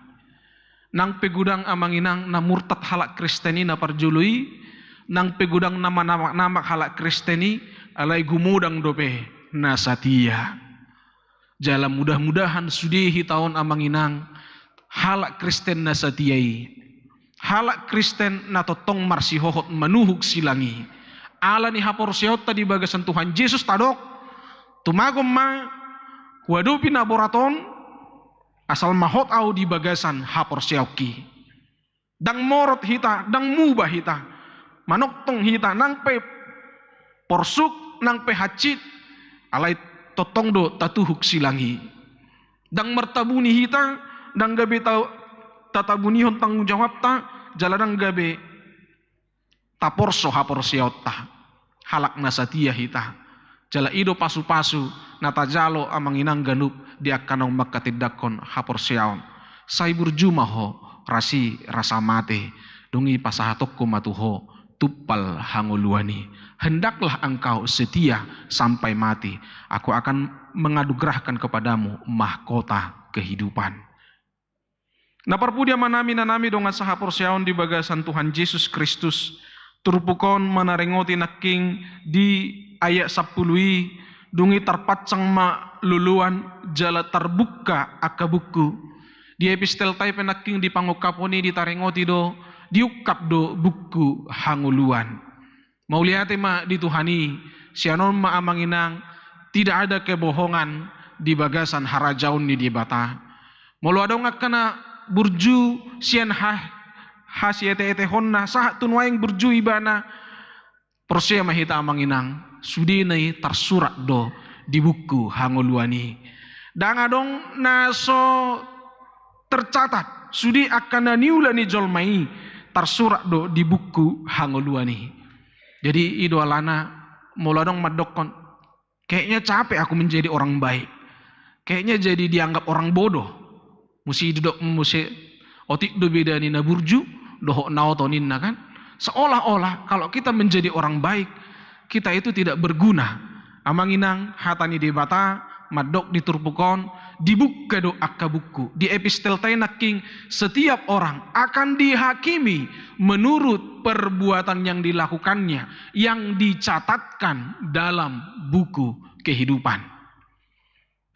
Nang pe godang amang inang na murtad halak Kristen i na parjolo i, nang pe godang na manamak-namak halak Kristen i, alai gumodang dope na satia. Jala mudah-mudahan sude hita on amang inang, halak Kristen na satia i, halak Kristen na tongtong marsihohot manuhuk silang i. Ala ni haporseaonta di bagasan Tuhan Jesus tadok, tumagon ma huadopi na borat on, asal ma hot ahu di bagasan haporseaonki. Ndang morot hita, ndang muba hita. Manongtong hita, nang pe porsuk, nang pe hansit, alai tongtong do tatuhuk silang i. Ndang martabuni hita, ndang gabe ta-, tatabunihon tanggung jawabta, jala ndang gabe taporso haporseaonta. Halak na satia hita. Jala i do pasu-pasu na tajalo amang inang ganup di angka naung manghatindanghon haporseaon. Sai burju ma ho, rasi rasa mate, dung i pasahatonku ma tu ho tumpal hangoluan i. Hendaklah engkau setia sampai mati, aku akan menganugerahkan kepadamu mahkota kehidupan. Na parpudi amanami inanami dongan sahaporseaon di bagasan Tuhan Jesus Kristus, turpuk on manaringoti nangkin di ayat sampulu i, dung i tarpansang ma loloan jala tarbungka angka buku. Di epistelta i pe nangkin di pangungkapon i ditaringoti do, diungkap do buku hangoluan. Mauliate ma di Tuhan i, sian on ma amang inang, tidak ada kebohongan di bagasan harajaon ni Debata. Molo adong angka na burju sian ha-, hasiete-etehonna, sahat tu nuaeng burju ibana, porsea ma hita amang inang, sudena i tarsurat do di buku hangoluan i. Ndang adong na so tercatat, sude angka na niula ni jolma i tarsurat do di buku hangoluan i. Jadi i do alana molo adong mandokkon, kayaknya capek aku menjadi orang baik. Kayaknya jadi dianggap orang bodoh. Muse didok muse, otik do beda ni na burju dohot na oto ninna kan. Seolah-olah kalau kita menjadi orang baik, kita itu tidak berguna. Amang inang, hata ni Debata mandok di turpuk on, dibuka do angka buku. Di epistelta i nangkin, setiap orang akan dihakimi menurut perbuatan yang dilakukannya, yang dicatatkan dalam buku kehidupan.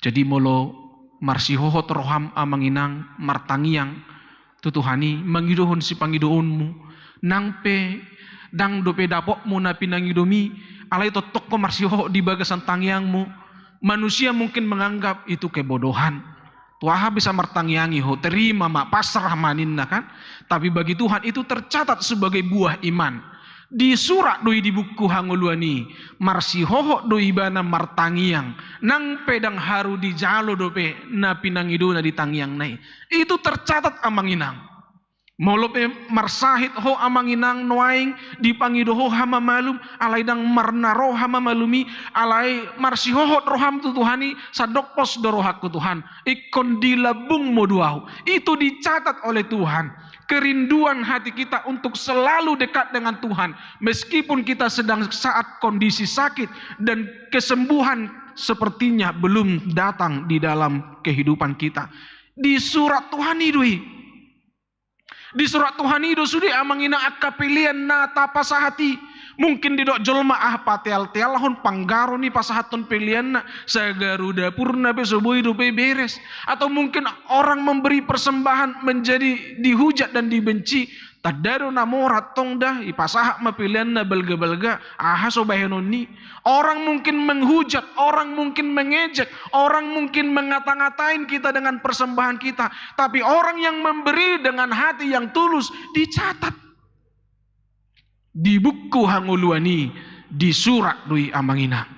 Jadi molo marsihohot roham amang inang martangiang tu Tuhan i, mangidohon sipangidoonmu, nang pe ndang dope dapotmu na pinangidomi, alai tongtong ho marsihohot di bagasan tangiangmu, manusia mungkin menganggap itu kebodohan. Tu aha bisa martangiangi ho, terima ma, pasrah ma ninna kan. Tapi bagi Tuhan itu tercatat sebagai buah iman. Disurat do i di buku hangoluan i, marsihohot do ibana martangiang, nang pe ndang haru dijalo dope na pinangidona di tangiangna i. Itu tercatat amang inang. Molo pe marsahit ho amang inang nuaeng dipangido ho hamamalum, alai ndang marna ro hamamalum i, alai marsihohot roham tu Tuhan i, sandok pos do rohangku Tuhan, ingkon di lambungmu do ahu. Itu dicatat oleh Tuhan. Kerinduan hati kita untuk selalu dekat dengan Tuhan, meskipun kita sedang saat kondisi sakit dan kesembuhan sepertinya belum datang di dalam kehidupan kita. Disurat Tuhan i do i. Disurat Tuhan i do sude amang inang angka pelean na tapasahat i. Mungkin didok jolma, ah, pateal-tealhon, panggaro ni pasahathon peleanna, sagaru dapurna pe so boi dope beres. Atau mungkin orang memberi persembahan menjadi dihujat dan dibenci. Tanda do na mora tong da, ipasahat ma peleanna balga-balga, aha so bahenon ni. Orang mungkin menghujat, orang mungkin mengejek, orang mungkin mengata-ngatain kita dengan persembahan kita. Tapi orang yang memberi dengan hati yang tulus dicatat. Di buku hangoluan i disurat do i amang inang.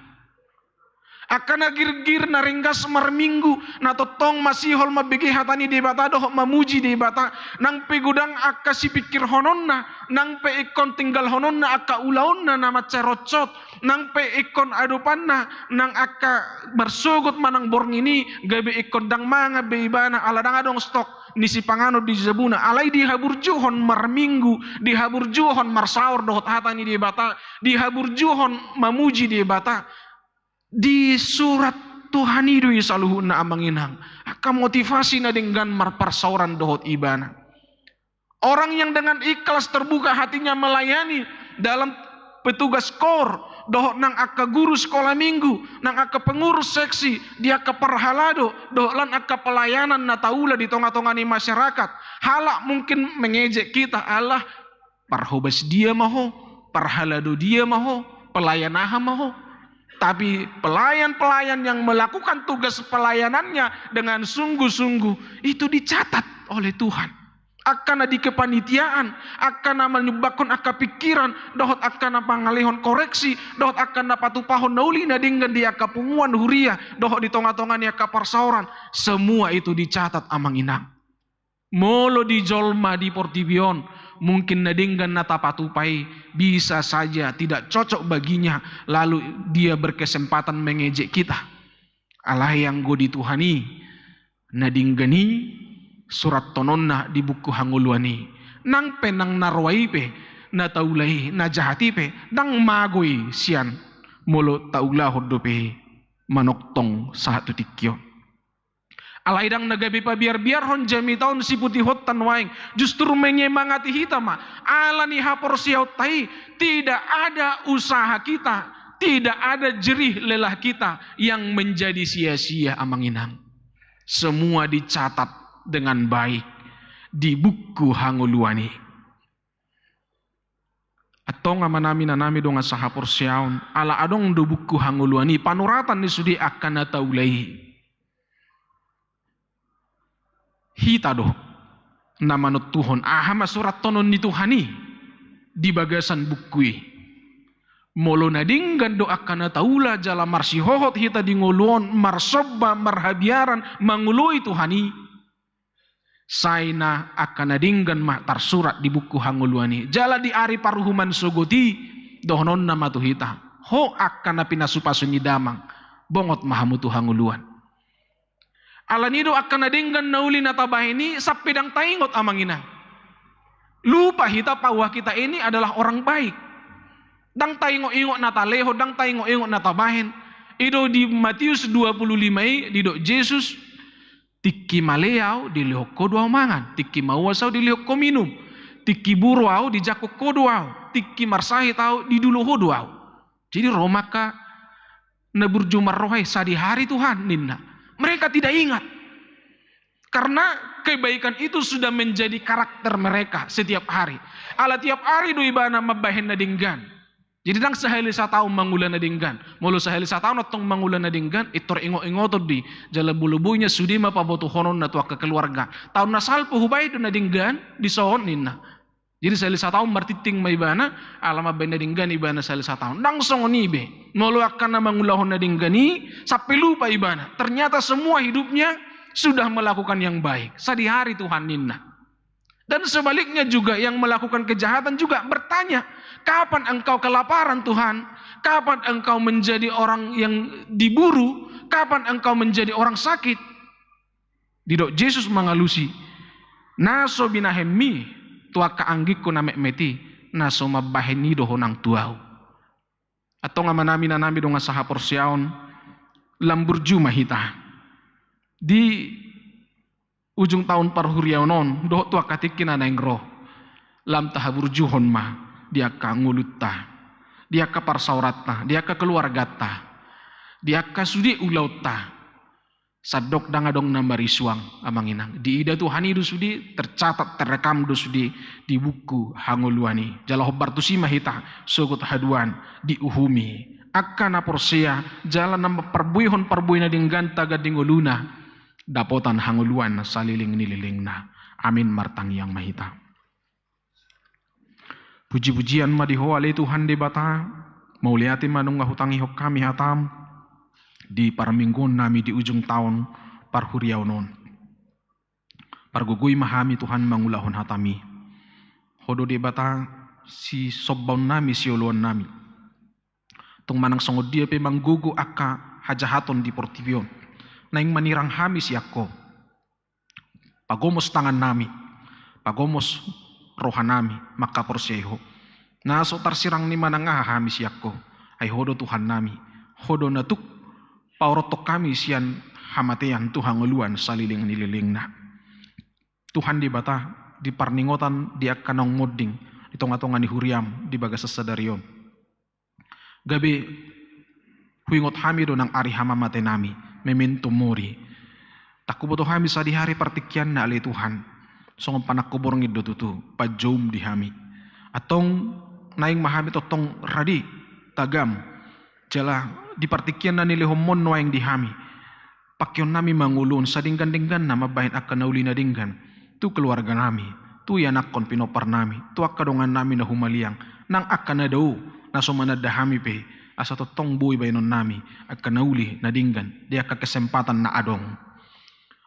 Angka na girgir na ringgas marminggu, na tongtong masihol mambege hata ni Debata dohot mamuji Debata, nang pe godang angka sipingkirhononna, nang pe ingkon tinggalhononna angka ulaonna na mansai ronsot, nang pe ingkon adopanna nang angka marsogot manang borngin i, gabe ingkon ndang mangan be ibana ala ndang adong stok ni sipanganon di jabuna, alai dihaburjuhon marminggu, dihaburjuhon marsaor dohot hata ni Debata, dihaburjuhon mamuji Debata. Disurat Tuhan i do i saluhutna amang inang. Angka motivasi na denggan marparsaoran dohot ibana. Orang yang dengan ikhlas terbuka hatinya melayani dalam petugas kor, dohot nang angka guru sekolah minggu, nang angka pengurus seksi, di angka parhalado, dohot lan angka pelayanan na taula di tonga-tonga ni masyarakat. Halak mungkin mengejek kita, alah, parhobas dia ma ho, parhalado dia ma ho, pelayan aha ma ho. Tapi pelayan-pelayan yang melakukan tugas pelayanannya dengan sungguh-sungguh, itu dicatat oleh Tuhan. Angka na di kepanitiaan, angka na manyumbanghon angka pingkiran, dohot angka na mangalehon koreksi, dohot angka na patupahon na uli na denggan di angka punguan huria, dohot di tonga-tonga ni angka parsaoran, semua itu dicatat amang inang. Molo di jolma di portibi on, mungkin na denggan na tapatupa i bisa saja tidak cocok baginya, lalu dia berkesempatan mengejek kita. Alai anggo di Tuhan i, na denggan i surathononna di buku hangoluan i. Nang pe nang na roa i pe, na taula i, na jahat i pe, ndang mago i sian molo taulahon dope i manongtong sahat tu tingki on. Alai ndang na gabe pabiarbiarhon jamita on siputihonta nuaeng, justru menyemangati hita ma, ala ni haporseaonta i, tidak ada usaha kita, tidak ada jerih lelah kita yang menjadi sia-sia, amang inang. Semua dicatat dengan baik di buku hangoluan i. Antong amanami, inanami dongan sahaporseaon, ala adong do buku hangoluan i, panoratan ni sude angka na taula i, hita do na manontuhon aha ma surathonon ni Tuhan i di bagasan buku i. Molo na denggan do angka na taula jala marsihohot hita di ngolu on, marsomba, marhabiaran, mangoloi Tuhan i, sai na angka na denggan ma tarsurat di buku hangoluan i. Jala di ari paruhuman sogot i, dohononna ma tu hita, ho angka na pinasupasu ni damang, bongot ma hamu tu hangoluan. Ala ni do angka na denggan na uli na tabahen i sampe ndang taingot, amang inang. Lupa hita bahwa kita ini adalah orang baik. Ndang taingot-ingot na talehon, ndang taingot-ingot na tabahen. I do di Matius dua puluh lima i, didok Jesus, tingki male ahu, dilehon ho do ahu mangan. Tingki mauas ahu, dilehon ho minum. Tingki buru ahu, dijangkon ho do ahu. Tingki marsahit ahu, didulo ho do ahu. Jadi ro ma angka na burju marroha i, sadihari Tuhan, ninna. Mereka tidak ingat. Karena kebaikan itu sudah menjadi karakter mereka setiap hari. Ala tiap ari do ibana mambahen na denggan. Jadi ndang sahali sataon mangula na denggan. Molo sahali sataon antong mangula na denggan, pintor ingot-ingoton do i. Jala molo boi nian sude ma pabotohononna tu angka keluarga. Taon na salpu hubahen do na denggan, dison ninna. Jadi sahali sataon martinting ma ibana, ala mambahen na denggan ibana sahali sataon. Ndang songon i be. Molo angka na mangulahon na denggan i, sampe lupa ibana. Ternyata semua hidupnya sudah melakukan yang baik. Sadihari Tuhan, ninna. Dan sebaliknya juga, yang melakukan kejahatan juga bertanya, "Kapan engkau kelaparan, Tuhan? Kapan engkau menjadi orang yang diburu? Kapan engkau menjadi orang sakit?" Didok Jesus mangalusi, "Na so binahenmi tu angka anggingku na metmet i, na so mambahen i do ho nang tu ahu." Antong amanami, inanami dongan sahaporseaon, lam burju ma hita di ujung taon parhuriaon on dohot tu angka tingki na naeng ro. Lam tahaburjuhon ma di angka ngolunta, di angka parsaoranta, di angka keluarganta, di angka sude ulaonta. Sandok ndang adong na marisuang, amang inang. Diida Tuhan i do sude, tercatat, terekam do sude di buku hangoluan i. Jala hombar tusi ma hita sogot haduan diuhumi angka na porsea jala na mamparbuehon parbue na denggan tagan di ngoluna, dapotan hangoluan saleleng ni lelengna. Amin. Martangiang ma hita. Puji-pujian ma di Ho ale Tuhan Debata, mauliate ma nunga hutangihon hami hatam di parmingguon nami di ujung taon parhuriaon on. Pargogoi ma hami Tuhan mangulahon hatami. Ho do Debata sisombaon nami, sioloan nami. Tung manang songon dia pe manggogo angka hajahaton di portibi on, naeng manirang hami sian Ho. Pagomos tangan nami, pagomos roha nami, mangkaporseai Ho. Na so tarsirang ni manang aha hami sian Ho, ai Ho do Tuhan nami, Ho do na tuk paorothon hami sian hamatean tu hangoluan saleleng ni lelengna. Tuhan Debata, di parningotan di angka naung monding di tonga-tonga ni huriam di bagasan sadari on, gabe huingot hami do nang ari hamamate nami, memento mori. Ndang huboto hami sadihari partingkianna ale Tuhan, songon panangko borngin do tutu panjoum di hami. Antong naeng ma hami tongtong rade tagam, jala di partingkian na nilehonmon nuaeng di hami, pangkeon nami mangoloi sadenggan-dengganna mambahen angka na uli na denggan tu keluarga nami, tu ianakhon pinompar nami, tu angka dongan nami na humaliang, nang angka na dao na so mananda hami pe, asa tongtong boi baenon nami angka na uli na denggan di angka kesempatan na adong.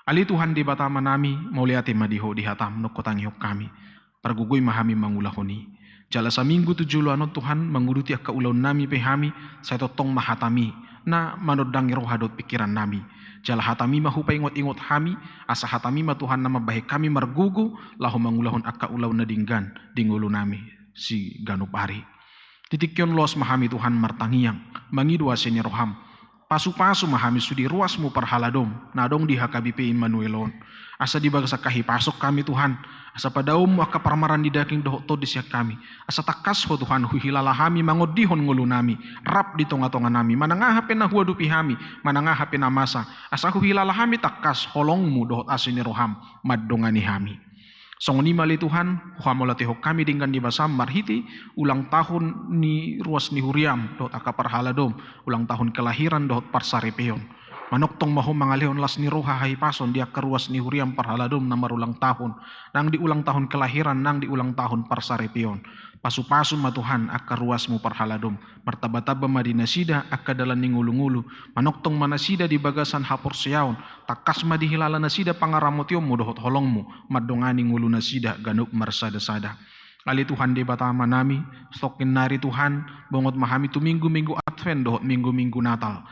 Ale Tuhan Debata Amanami, mauliate ma di Ho di hatam naung hutangihon hami. Pargogoi ma hami mangulahon i. Jala saminggu tu joloan on Tuhan, manguduti angka ulaonnami pe hami, sai tongtong ma hataMi na manondangi roha dohot pingkirannami. Jala hataMi ma hupaingot-ingot hami, asa hataMi ma Tuhan na mambahen hami margogo laho mangulahon angka ulaon na denggan di ngolunami siganup ari. Di tingki on loas ma hami Tuhan martangiang, mangido asi ni rohaM. Pasu-pasu ma hami sude ruasMu parhaladom na adong di H K B P Immanuel on. Asa di bagasan hahipason hami Tuhan, asa padaoonMu angka parmaraan ni daging dohot tondi sian hami. Asa tangkas Ho Tuhan huhilala hami mangondihon ngolunami, rap di tonga-tonganami, manang aha pe na huadopi hami, manang aha pe na masa. Asa huhilala hami tangkas holongMu dohot asi ni rohaM mandongani hami. Songon i ma ale Tuhan, huhamauliatehon hami denggan ni basaM marhite ulang tahun ni ruas ni huriaM dohot angka parhaladom, ulang tahun kelahiran dohot parsaripeon. Manongtong ma Ho mangalehon las ni roha hahipason di angka ruas ni huriaM parhaladom na marulang tahun, nang di ulang tahun kelahiran nang di ulang tahun parsaripeon. Pasu-pasu ma Tuhan angka ruasMu parhaladom. Martamba-tamba ma di nasida angka dalan ni ngolu-ngolu. Manongtong ma nasida di bagasan haporseaon. Tangkas ma dihilala nasida pangaramotionMu dohot holongMu mandongani ngolunasida ganup marsada-sada. Ale Tuhan Debata Amanami, satongkin nari Tuhan, bongot ma hami tu minggu-minggu Advent dohot minggu-minggu Natal.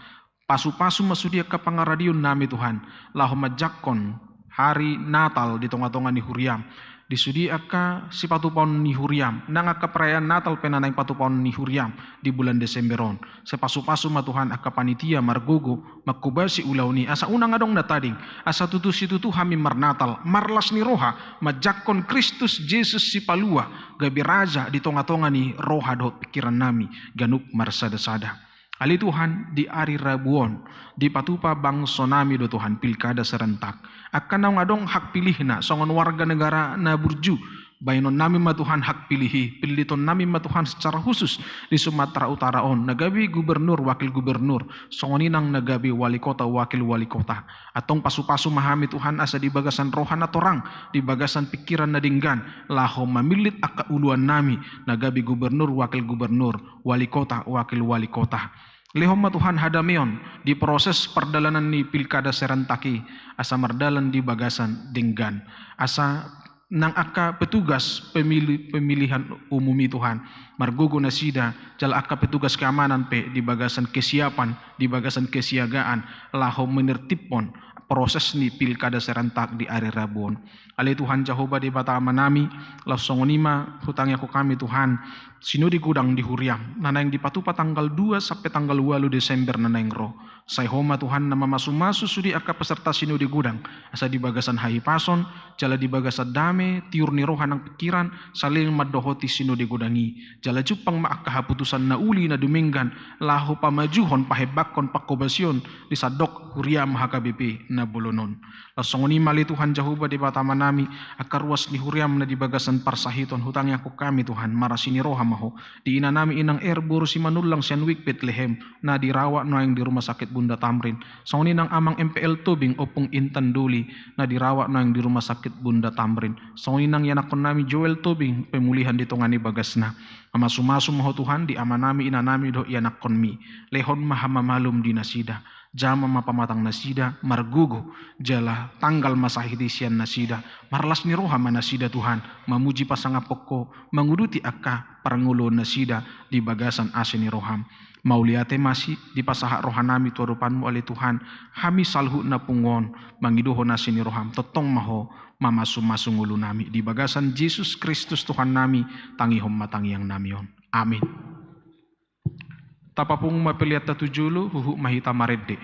Pasu-pasu ma sude angka pangaradionnami Tuhan, laho manjangkon hari Natal di tonga-tonga ni huriaM. Di sude angka sipatupaon ni huriaM, nang angka perayaan Natal pe na naeng patupaon ni huriaM di bulan Desember on. Sai pasu-pasu ma Tuhan angka panitia margogo, manghobasi ulaon i, asa unang adong na tading, asa tutu situtu hami marnatal, marlas ni roha, manjangkon Kristus Jesus Sipalua, gabe Raja di tonga-tonga ni roha dohot pingkirannami, ganup marsada-sada. Ale Tuhan, di ari Rabu on, dipatupa bangsonami do Tuhan pilkada serentak. Angka naung adong hak pilihna, songon warga negara na burju, baenonnami ma Tuhan hak pilih i, pilitonnami ma Tuhan secara khusus di Sumatera Utara on, na gabe gubernur, wakil gubernur, songon i nang na gabe wali kota, wakil wali kota. Antong pasu-pasu ma hami Tuhan asa di bagasan roha na torang, di bagasan pingkiran na denggan, laho mamillit angka uluannami, na gabe gubernur, wakil gubernur, wali kota, wakil wali kota. Lehon ma Tuhan hadameon di proses pardalanan ni pilkada serentak i, asa mardalan di bagasan denggan. Asa nang angka petugas pemili-, pemilihan umum i Tuhan, margogo nasida, jala angka petugas keamanan pe di bagasan kesiapan, di bagasan kesiagaan, laho menertibhon proses ni pilkada serentak di ari Rabu on. Ale Tuhan Jahowa Debata Amanami, laos songon i ma hutangiangkon hami Tuhan, sinode godang di huriaM, na naeng dipatupa tanggal dua sampe tanggal ualu Desember na naeng ro. Sai Ho ma Tuhan na mamasu-masu sude angka peserta sinode godang, asa di bagasan hahipason, jala di bagasan dame, tiur ni roha nang pingkiran, saleleng mandohoti sinode godang i. Jala jumpang ma angka haputusan na uli na dumenggan, laho pamajuhon, pahembangkon, panghobasion, di sandok huriaM H K B P na bolon on. Laos songon i ma ale Tuhan Jahowa Debata Amanami, angka ruas ni huriaM na di bagasan parsahiton hutangiangkon hami Tuhan, marasi ni roha ma Ho. Di inanami Inang Er boru Simanullang sian Wijk Betlehem, na dirawat nuaeng di Rumah Sakit Bunda Tamrin. Songon i nang Amang M P L Tobing, Ompung Intan Doli, na dirawat nuaeng di Rumah Sakit Bunda Tamrin. Songon i nang ianakkonnami Joel Tobing, pemulihan di tonga ni bagasna. Mamasu-masu ma Ho Tuhan, di amanami, inanami dohot ianakkonmi. Lehon ma hamamalum di nasida. Jama ma pamatang nasida, margogo, jala tanggal ma sahit i sian nasida, marlas ni roha ma nasida Tuhan, mamuji pasangaphon Ho, manguduti angka parngoluon nasida di bagasan asi ni rohaM. Mauliate ma asi, dipasahat rohanami tu adopanMu ale Tuhan, hami saluhutna pungu on, mangidohon asi ni rohaM, tongtong ma Ho, mamasu-masu ngolunami, di bagasan Jesus Kristus Tuhannami, tangihon ma tangiangnami on. Amin. Tapapungu ma peleanta tu jolo, huhut ma hita marende.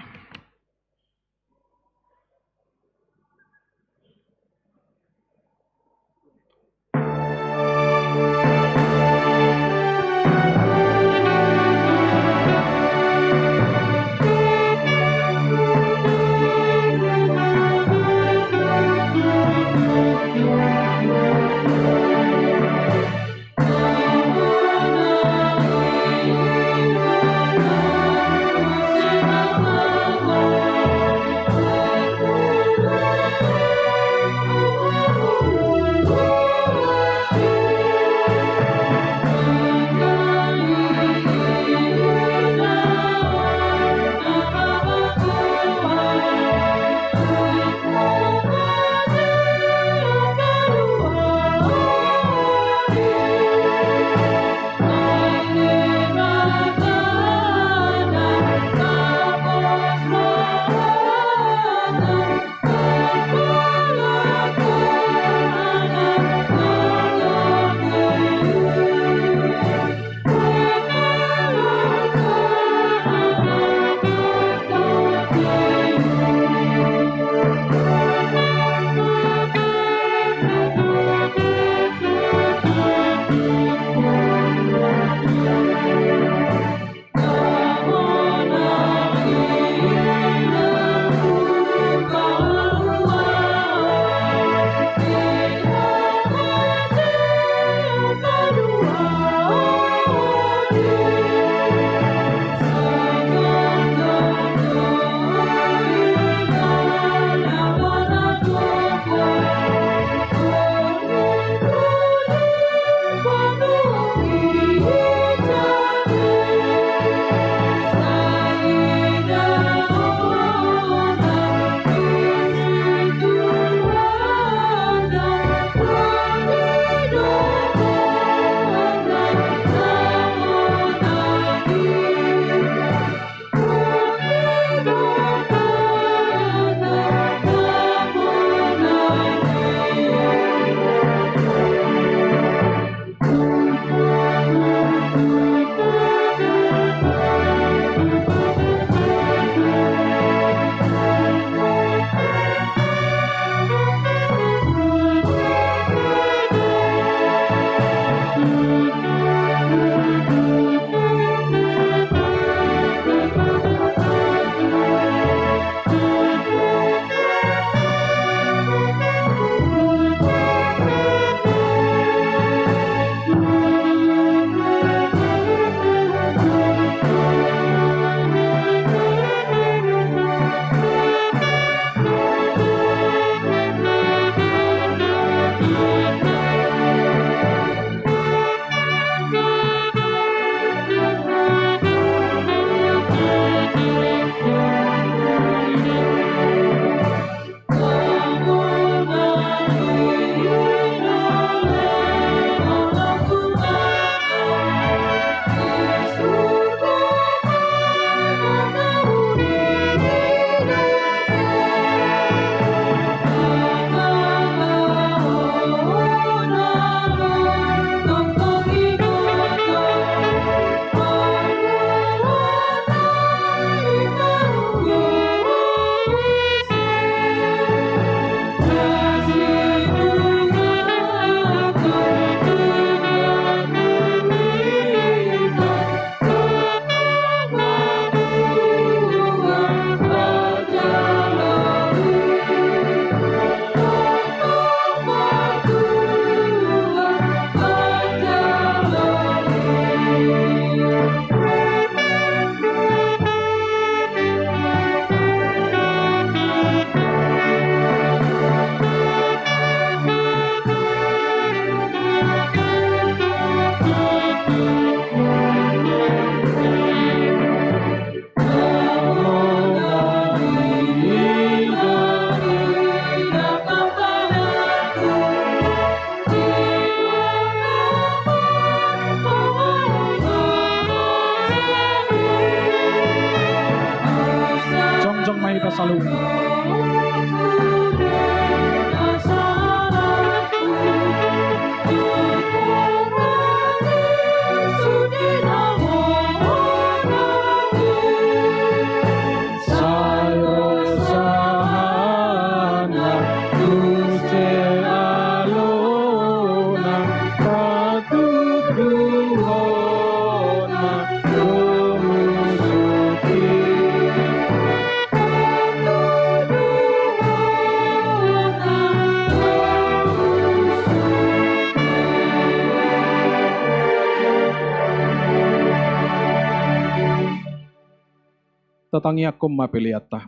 Tatangiangkon ma peleanta.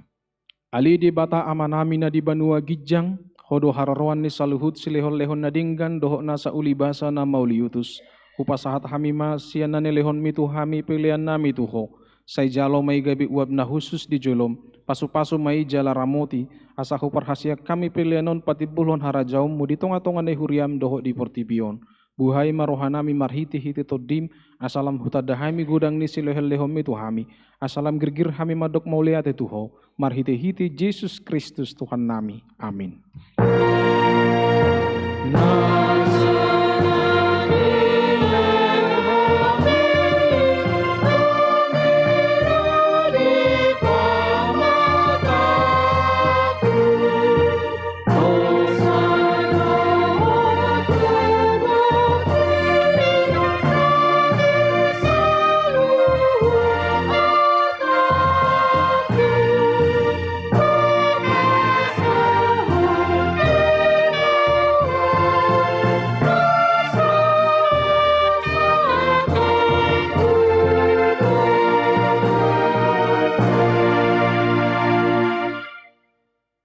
Ale Debata Amanami na di banua ginjang, Ho do haroroan ni saluhut silehonlehon na denggan dohot nasa ulibasa na mauliutus. Hupasahat hami ma sian na nilehonmi tu hami peleannami tu Ho. Sai jalo ma i gabe uap na hushus di jolom, pasupasu ma i jala ramoti, asa huparhaseang hami pelean on patimbulhon harajaonmu di tongatonga ni huriam dohot di portibi on. Buhai ma rohanami marhitehite Tondim, asa lam hutanda hami godang ni silehonlehonmi tu hami, asa lam girgir hami mandok mauliate tu Ho, marhitehite Jesus Kristus Tuhannami. Amin.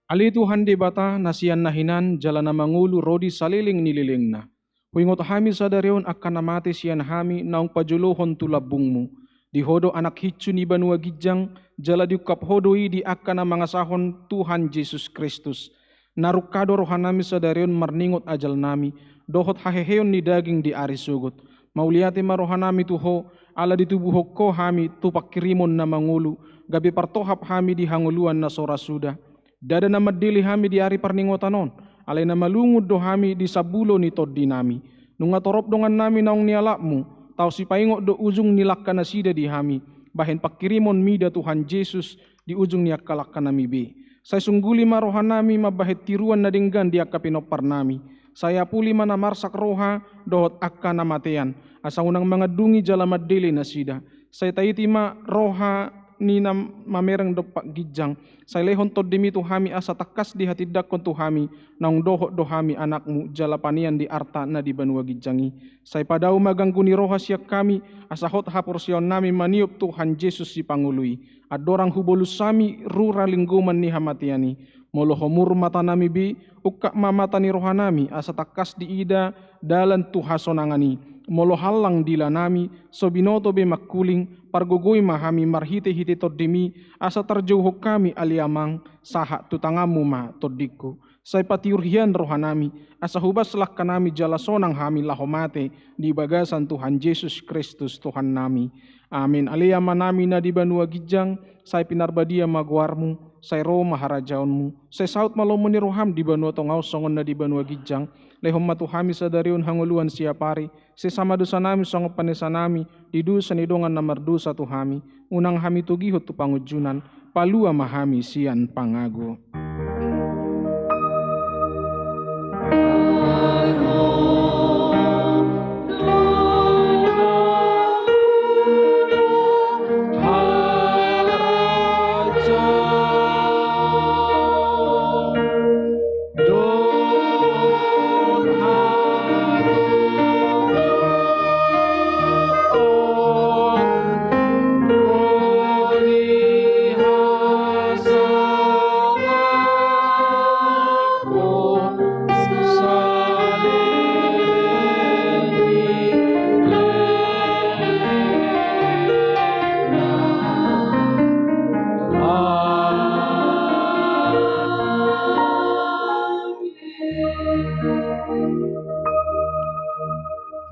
Ale Tuhan Debata, na sian na hinan jala na mangolu ro di saleleng ni lelengna. Huingot hami sadari on angka na mate sian hami naung pajolohon tu lambungmu. Di Ho do anak hinsu ni banua ginjang, jala diungkap Ho do i di angka na mangasahon Tuhan Jesus Kristus. Na rungka do rohanami sadari on marningot ajalnami, dohot haheheon ni daging di ari sogot. Mauliate ma rohanami tu Ho, ala ditubuhon Ho hami tu pangkirimon na mangolu, gabe partohap hami di hangoluan na so ra suda. Ndada na mandele hami di ari parningotan on, alai na malungun do hami di sambulo ni tondinami. Nunga torop dongannami naung nialapmu, tao sipaingot do ujung ni langka nasida di hami, bahen pangkirimon mida Tuhan Jesus di ujung ni angka langkanami be. Sai sungguli ma rohanami mambahen tiruan na denggan di angka pinomparnami. Sai apuli ma na marsak roha dohot angka na matean, asa unang mangandungi jala mandele nasida. Sai taiti ma roha ni na mamereng dompak ginjang. Sai lehon Tondimi tu hami asa tangkas dihatindangkon tu hami, naung dohot do hami anakmu, jala panean di arta na di banua ginjang i. Sai padao ma ganggu ni roha sian hami, asa hot haporseaonnami maniop Tuhan Jesus Sipangolu i. Andorang hubolus hami rura linggoman ni hamatean i. Molo homur matanami be, ungkap ma mata ni rohanami, asa tangkas diida dalan tu hasonangan i. Molo hallang dilanami, so binoto be mangkuling, pargogoi ma hami marhitehite Tondimi, asa tarjouhon hami ale Amang, sahat tu tanganmu ma tondingku. Sai patiur hian rohanami, asa hubas langkanami jala sonang hami laho mate di bagasan Tuhan Jesus Kristus Tuhannami. Amin. Ale Amanami na di banua ginjang, sai pinarbadia ma goarmu, sai ro ma harajaonmu, sai saut ma lomo ni roham di banua tonga on songon na di banua ginjang. Lehon ma tu hami sadari on hangoluan siapari, sesa ma dosanami songon panesanami di dosa ni dongan na mardosa tu hami, unang hami togihon tu pangunjunan, palua ma hami sian pangago.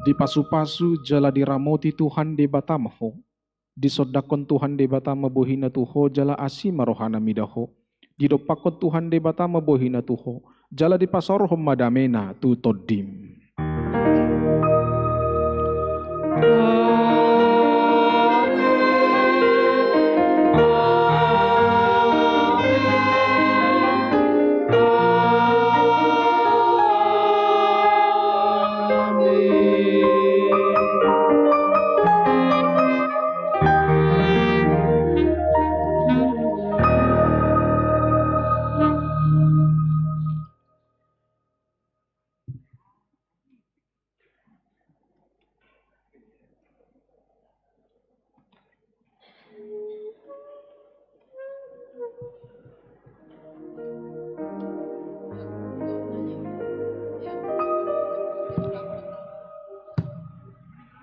Dipasupasu jala diramoti Tuhan Debata ma ho. Disondangkon Tuhan Debata ma bohina tu ho jala asi ma rohana mida ho. Didompakkon Tuhan Debata ma bohina tu ho, jala dipasaorhon ma damena tu tondim.